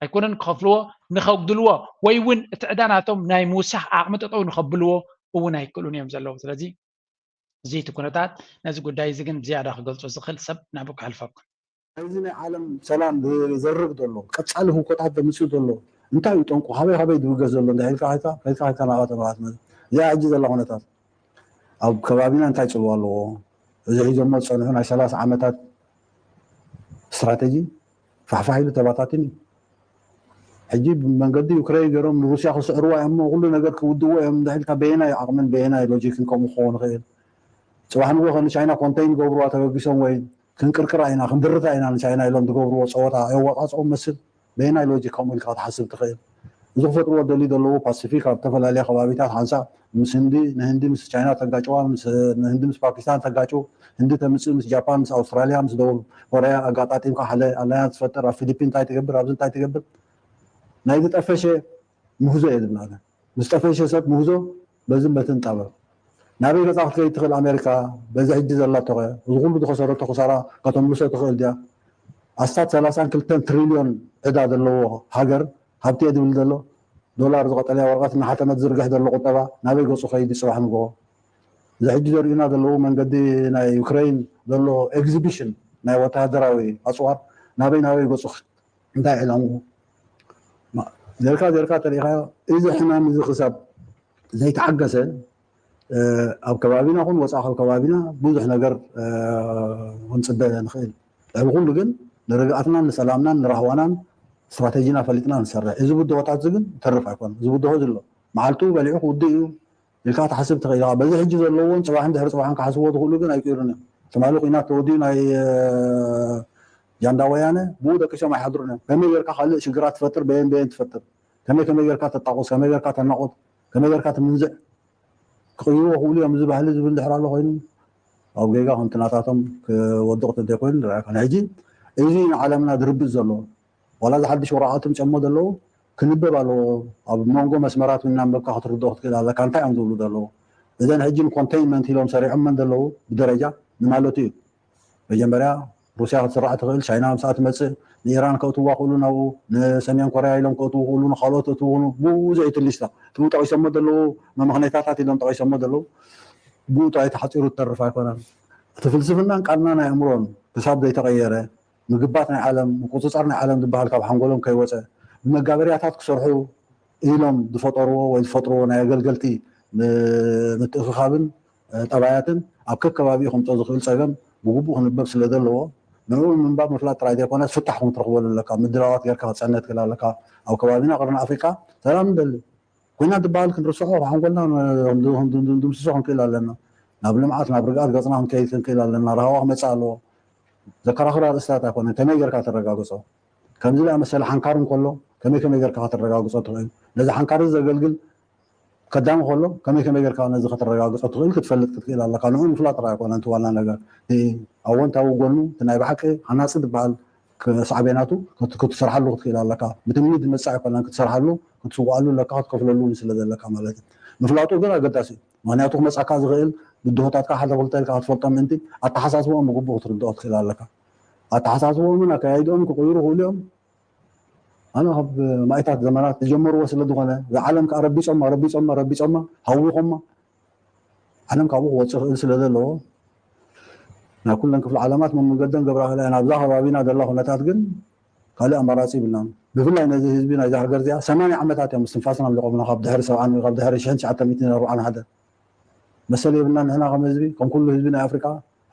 ኣይኮነን ክኸፍልዎ፣ ንኸጉድልዎ ወይ እውን እቲ ዕዳ ናቶም ናይ ምውሳኽ ዓቕሚ ጠጠው ንኸብልዎ እውን ኣይክእሉን እዮም ዘለዉ። ስለዚ እዚ እቲ ኩነታት ነዚ ጉዳይ እዚ ግን ብዝያዳ ክገልፆ ዝኽእል ሰብ ናብኡ ከሕልፈኩም። እዚ ናይ ዓለም ሰላም ዝዘርግ ዘሎ ቀጻሊ ህውኮታት ዘምጽእ ዘሎ እንታይ እዩ ጠንቁ? ካበይ ካበይ ዝብገስ ዘሎ እንዳ ኢልካ ከይካ ከይካ ከይካ ናብኣ ተመራት ማለት እዚኣ ሕጂ ዘላ ኩነታት ኣብ ከባቢና እንታይ ጽልዋ ኣለዎ? እዚ ሒዞሞ ዝጸንሑ ናይ ሰላሳ ዓመታት ስትራተጂ ፋሕፋሕ ኢሉ ተባታትን እዩ። ሕጂ ብመንገዲ ዩክሬን ገይሮም ንሩስያ ክስዕርዋ እዮም እሞ ኩሉ ነገር ክውድዎ እዮም እንዳ ኢልካ በየናይ ዓቕምን በየናይ ሎጂክን ከምኡ ክኸውን ይኽእል? ጽባሕ ንጎ ከ ንቻይና ኮንተይን ገብርዋ ተበጊሶም ወይ ክንቅርቅራ ኢና ክንድርታ ኢና ንቻይና ኢሎም ዝገብርዎ ጸወታ የዋጻጽኦም መስል በየናይ ሎጂክ ከምኡ ኢልካ ክትሓስብ ትኽእል? እዚ ክፈጥርዎ ደልዩ ዘለዉ ፓሲፊክ ኣብ ዝተፈላለያ ከባቢታት ሓንሳእ ምስ ህንዲ ንህንዲ ምስ ቻይና ተጋጭዋ ንህንዲ ምስ ፓኪስታን ተጋጭው ህንዲ ተምፅእ ምስ ጃፓን ምስ ኣውስትራሊያ ምስ ደቡብ ኮርያ ኣጋጣጢምካ ሓደ ኣላያንስ ትፈጥር ኣብ ፊሊፒን እንታይ ትገብር ኣብዚ እንታይ ትገብር ናይ ዝጠፈሸ ምህዞ እየ ዝብላለ ምስ ጠፈሸ ሰብ ምህዞ በዝን በትን ጠበብ ናበይ ገፃ ክትከይድ ትኽእል ኣሜሪካ በዚ ሕጂ ዘላቶኸ እዚ ኩሉ ዝኸሰረቶ ክሳራ ከተምልሶ ትኽእል ድያ ኣስታት ሰላሳን ክልተን ትሪልዮን ዕዳ ዘለዎ ሃገር ሃብቲ እየ ዝብል ዘሎ ዶላር ዝቐጠለያ ወረቐት እናሓተመት ዝርግሕ ዘሎ ቁጠባ ናበይ ገፁ ከይድ ፅባሕ ንግሆ እዚ ሕጂ ዘርእዩና ዘለዉ መንገዲ ናይ ዩክሬን ዘሎ ኤግዚቢሽን ናይ ወተሃደራዊ ኣፅዋር ናበይ ናበይ ገፁ እንታይ ዕላምኡ ዜርካ ዜርካ ተሪኢኻዮ እዚ ሕማም እዚ ክሳብ ዘይተዓገሰ ኣብ ከባቢና ኹን ወፃኢ ካብ ከባቢና ብዙሕ ነገር ክንፅበ ንኽእል ልዕሊ ኩሉ ግን ንርግኣትናን ንሰላምናን ንራህዋናን ስትራቴጂና ፈሊጥና ንሰርሕ እዚ ብድሆታት እዚ ግን ተርፍ ኣይኮነ እዚ ብድሆ ዝሎ መዓልቱ በሊዑ ክውድእ እዩ ኢልካ ትሓስብ ትኽእል ኢኻ በዚ ሕጂ ዘለዎን ፅባሕን ድሕሪ ፅባሕን ክሓስብዎ ዝኽእሉ ግን ኣይክእሉን እዮም ትማሊ ኩናት ተወዲኡ ናይ ጃንዳ ወያነ ብኡ ደቂሶም ኣይሓድሩን እዮም ከመይ ጌርካ ካልእ ሽግራት ትፈጥር በየን በየን ትፈጥር ከመይ ከመይ ጌርካ ተጣቁስ ከመይ ጌርካ ተናቁት ከመይ ጌርካ ትምንዝዕ ክቕይርዎ ክእሉ እዮም እዚ ባህሊ ዝብል ድሕር ኣሎ ኮይኑ ኣብ ጌጋ ከምቲ ናታቶም ክወድቕ ተዘይኮይኑ ንርኣካ ሕጂ እዚ ንዓለምና ዝርብእ ዘሎ ዋላ እዚ ሓድሽ ወረቓቕቲ ምፅኦሞ ዘለዉ ክንበብ ኣለዎ ኣብ መንጎ መስመራት እናንበብካ ክትርድኦ ክትክእል ኣለካ እንታይ እዮም ዝብሉ ዘለዉ እዘን ሕጂ ንኮንቴይንመንት ኢሎም ሰሪዖመን ዘለዉ ብደረጃ ንማለቱ እዩ መጀመርያ ሩስያ ክትስራሕ ትኽእል ቻይና ምሳኣ ትመፅእ ንኢራን ከእትዋ ክእሉ ናብኡ ንሰሜን ኮርያ ኢሎም ከእትዉ ክእሉ ንካልኦት ከእትዉ ክእሉ ብኡ ዘእትሊስታ ትብኡ ጠቂሶሞ ዘለዉ መመኽነይታታት ኢሎም ጠቂሶሞ ዘለዉ ብኡ ጥራይ ተሓፂሩ ትተርፍ ኣይኮነን እቲ ፍልስፍናን ቃልና ናይ ኣእምሮን ክሳብ ዘይተቐየረ ምግባት ናይ ዓለም ምቁፅፃር ናይ ዓለም ዝበሃል ካብ ሓንጎሎም ከይወፀ ብመጋበርያታት ክሰርሑ ኢሎም ዝፈጠርዎ ወይ ዝፈጥርዎ ናይ ኣገልገልቲ ምትእኽኻብን ጠባያትን ኣብ ከከባቢኡ ከምፅኦ ዝኽእል ፀገም ብግቡእ ክንበብ ስለ ዘለዎ ንዕኡ ምንባብ ምፍላጥ ጥራይ ዘይኮነ ፍታሕ ከም ትረኽበሉ ኣለካ ምድላዋት ጌርካ ክፀነ ትክእል ኣለካ ኣብ ከባቢና ቅርኒ ኣፍሪቃ ሰላም ንደሊ ኮይና ዝበሃል ክንርስዖ ሓንጎልና ድምስሶ ክንክእል ኣለና ናብ ልምዓት ናብ ርግኣት ገፅና ክንከይድ ክንክእል ኣለና ራህዋ ክመፅእ ኣለዎ ዘከራኽር ኣርእስታት ኣይኮነን ከመይ ጌርካ ተረጋግፆ ከምዚ ዝኣመሰለ ሓንካር እንከሎ ከመይ ከመይ ጌርካ ከተረጋግፆ ትኽእል ነዚ ሓንካር ዘገልግል ከዳሚ ከሎ ከመይ ከመይ ጌርካ ነዚ ከተረጋግፆ ትኽእል ክትፈልጥ ክትክእል ኣለካ ንዑ ምፍላጥ ጥራይ ኣይኮነን እቲ ዋና ነገር ኣወንታዊ ጎኑ እቲ ናይ ብሓቂ ሃናፂ ዝበሃል ሳዕቤናቱ ክትሰርሓሉ ክትክእል ኣለካ ብትምኒት ዝመፅእ ኣይኮነን ክትሰርሓሉ ክትስዋኣሉ ኣለካ ክትከፍለሉ ስለ ዘለካ ማለት እዩ ምፍላጡ ግን ኣገዳሲ እዩ ምክንያቱ ክመፃካ ዝኽእል ብድሆታትካ ሓደ ክልተ ኢልካ ክትፈልጦም ምእንቲ ኣተሓሳስቦኦም ብግቡእ ክትርድኦ ትኽእል ኣለካ ኣተሓሳስቦኦምን ኣካያይድኦም ክቕይሩ ክእሉ እዮም ኣነ ካብ ማይታት ዘመናት ዝጀመርዎ ስለ ዝኾነ ዝዓለም ከዓ ረቢፆማ ረቢፆማ ረቢፆማ ሃዊኾማ ዓለም ካብኡ ክወፅእ ክእል ስለ ዘለዎ ናብ ኩለን ክፍሊ ዓለማት መመንገደን ገብራ ክእላ እየን ኣብዛ ከባቢና ዘላ ኩነታት ግን ካልእ ኣማራፂ ይብልናን ብፍላይ ነዚ ህዝቢ ናይዛ ሃገር እዚኣ ሰማንያ ዓመታት እዮም ምስትንፋስና ኣለቆምና ካብ ድሕሪ ሰብዓን ካብ ድሕሪ ሽሕን ትሽዓተ ሚእትን ኣርብዓን ሓደ መሰል የብልና ንሕና ከም ህዝቢ ከም ኩሉ ህዝቢ ናይ ኣፍሪቃ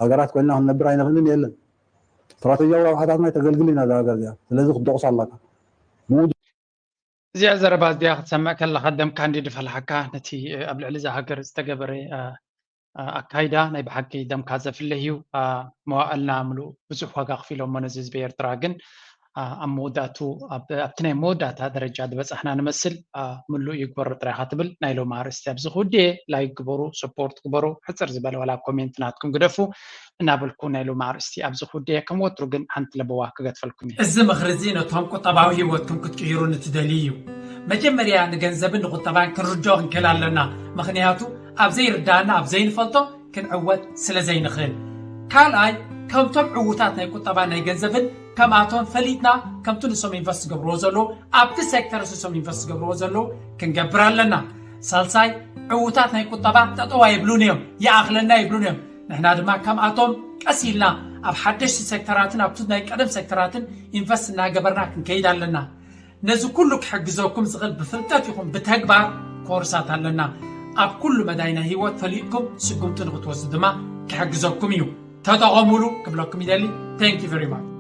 ሃገራት ኮይንና ክንነብር ኣይንኽእልን የለን ስትራተጂያዊ ረብሓታትና ተገልግል ኢና እዛ ሃገር እዚኣ ስለዚ ክትደቑስ ኣለካ እዚኣ ዘረባ እዚኣ ክትሰምዕ ከለኻ ደምካ እንዲ ድፈልሓካ ነቲ ኣብ ልዕሊ እዛ ሃገር ዝተገበረ ኣካይዳ ናይ ብሓቂ ደምካ ዘፍልህ እዩ መዋእልና ምሉእ ብዙሕ ዋጋ ክፊሎሞ ነዚ ህዝቢ ኤርትራ ግን ኣብ መወዳእቱ ኣብቲ ናይ መወዳእታ ደረጃ ዝበፃሕና ንመስል ምሉእ ይግበሮ ጥራይካ ትብል ናይ ሎሚ ኣርእስቲ ኣብዚ ክውድየ ላይክ ግበሩ ሰፖርት ግበሩ ሕፅር ዝበለ ዋላ ኮሜንት ናትኩም ግደፉ እናበልኩ ናይ ሎሚ ኣርእስቲ ኣብዚ ክውድየ ከም ወትሩ ግን ሓንቲ ለበዋ ክገድፈልኩም እየ እዚ ምኽሪ እዚ ነቶም ቁጠባዊ ህይወትኩም ክትቅይሩ ንትደልዩ እዩ መጀመርያ ንገንዘብን ንቁጠባን ክንርድኦ ክንክእል ኣለና ምኽንያቱ ኣብ ዘይርዳእና ኣብ ዘይንፈልጦ ክንዕወት ስለ ዘይንኽእል ካልኣይ ከምቶም ዕዉታት ናይ ቁጠባን ናይ ገንዘብን ከምኣቶም ፈሊጥና ከምቲ ንሶም ኢንቨስት ዝገብርዎ ዘለዉ ኣብቲ ሴክተር ንሶም ኢንቨስት ዝገብርዎ ዘለዉ ክንገብር ኣለና ሳልሳይ ዕዉታት ናይ ቁጠባ ጠጠው ኣይብሉን እዮም ይኣኽለና ይብሉን እዮም ንሕና ድማ ከምኣቶም ቀስ ኢልና ኣብ ሓደሽቲ ሴክተራትን ኣብቲ ናይ ቀደም ሴክተራትን ኢንቨስት እናገበርና ክንከይድ ኣለና። ነዚ ኩሉ ክሕግዘኩም ዝኽእል ብፍልጠት ይኹን ብተግባር ኮርሳት ኣለና። ኣብ ኩሉ መዳይ ናይ ህይወት ፈሊጥኩም ስጉምቲ ንክትወስዱ ድማ ክሕግዘኩም እዩ። ተጠቐሙሉ ክብለኩም ይደሊ። Thank you very much።